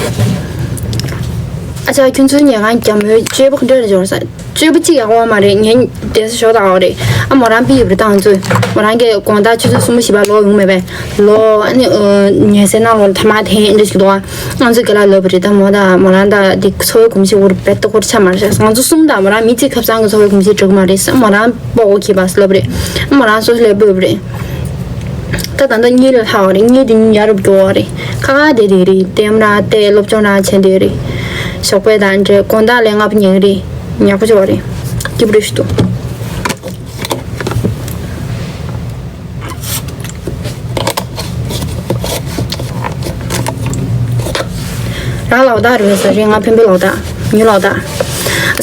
ཨ་ཅག་ཁྱོད་ཚོའི་ཉལ་ཁང་རྒྱ་མོའི་སྤྱོད་པ་ག་འདྲ་རེད་འབྱོར་ས། སྤྱོད་པ་གཅིག་ཡག་པོ་མ་རེད། ངའི་བསྡད་ས་ཞོག་དང་ཨོ་རེད། ཨ་མོ་རང་པི་ཡོད་རེད་ད་ང་ཚོས། མོ་རང་གི་དགོང་དག་ཆུ་ཚོད་གསུམ་པ་བཞི་པ་ལོག་ཡོང་མེད་པས། ལོ་ཨ་ནི་ཉལ་སའི་ནང་ལོག་ཐ་མག་འཐེན་འདྲ་ཞིག་འདུག་ང་ཚོས་དགེ་ལགས་ལབ་པ་རེད་ད། མོ་དང་མོ་རང་དང་དེ་འཚོ་བའི་གོམས་གཤིས་འུར་བེད་ཏོ་ཁོར་ཆ་མ་རེད། ང་ཚོ་གསུམ་དང་མོ་རང་མི་གཅིག་ཁ་སང་གི་འཚོ་བའི་གོམས་གཤིས་འགྲིག་མ་རེད་ས། མོ་རང་སྤོ་བོ་གིས་བ་ལབ་པ་རེད། མོ་རང་སོ་སོ་ལས་སྤོས་པ་རེད། ད་ད་ལྟ་གཉིད་ལ་ལྷག་པ་རེད། གཉིད་དེ་ཉིན་ཡར་རུ་འགྲོ་བ་རེད། ཁ་ཁ་བསྡད་བསྡད་རེད། ལྟད་མོ་ར་བལྟས་སློབ་སྦྱོང་ར་བྱས་བསྡད་རེད། ཞོགས་པ་དང་འདྲ་དགོང་དག་ལས་སྔ་པོ་ཉལ་གི་རེད། ཡག་པོ་བྱས་པ་རེད། སྐྱིད་པོ་རེད་ཞུ་འདུག་རང་ལོག་ལྟ་རེད་ཟེར་རེད། ང་འཕན་པོའི་ལོག་ལྟ། ཉུལ་ལོག་ལྟ།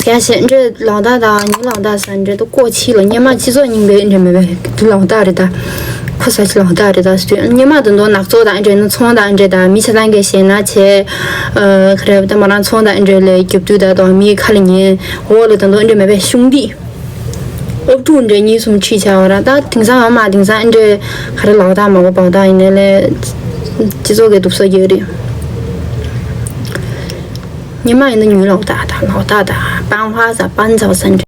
སྐད་ཆ་འདྲ་ལོག་ལྟ་དང་ཉུལ་ལོག་ལྟ་ཟེར་འདྲ་དུ་ཀོ་ཕྱི་ལ་སྙེ་མ་སྤྱི་ཚོགས་རྙིང་པའི་འདྲ་མེད་པའི་དུ་ལོག་ལྟ་རེད་ད། ཁོ་ས་ཆ་ལོག་ལྟ་རེད་ད་ཟེར་དུས་སྙེ་མ་དུ་འདོ་ནག་ཚོགས་དང་འདྲ་ནུ་ཚོང་དང་འདྲ་ད་མི་ཆ་ཚང་གི་ཞེད་སྣང་བྱས། ཨ་ག་རེ་ད་མོ་རང་ཚོང་དང་འདྲ་ལས་རྒྱབ་དུས་ད་དོ་མིའི་ཁ་ལ་ཉན་འོག་ལ་དུ་འདོ་འདྲ་མེད་པའི་གཞུང་འདི། ཨབ་ཕྲུག་འདྲ་གཉིས་གསུམ་ཁྲིད་བྱ་བ་ར་ད་དེང་སང་ཨ་མ་དེང་སང་འདྲ་ག་རེ་ལོག་ལྟ་མ་གོ་བག་ལྟ་ཡིན་ནའི་ལས་སྤྱི་ཚོགས་ཀྱི་སྡུག་ས་རྒྱག་རེད། ཉི་མ་ཡིན་ན་ཉུལ་ལོག་ལྟ་དང་ལོག་ལྟ་དང་སྤང་བ་ཟ་སྤང་ཚ་བ་ཟ་འདྲ།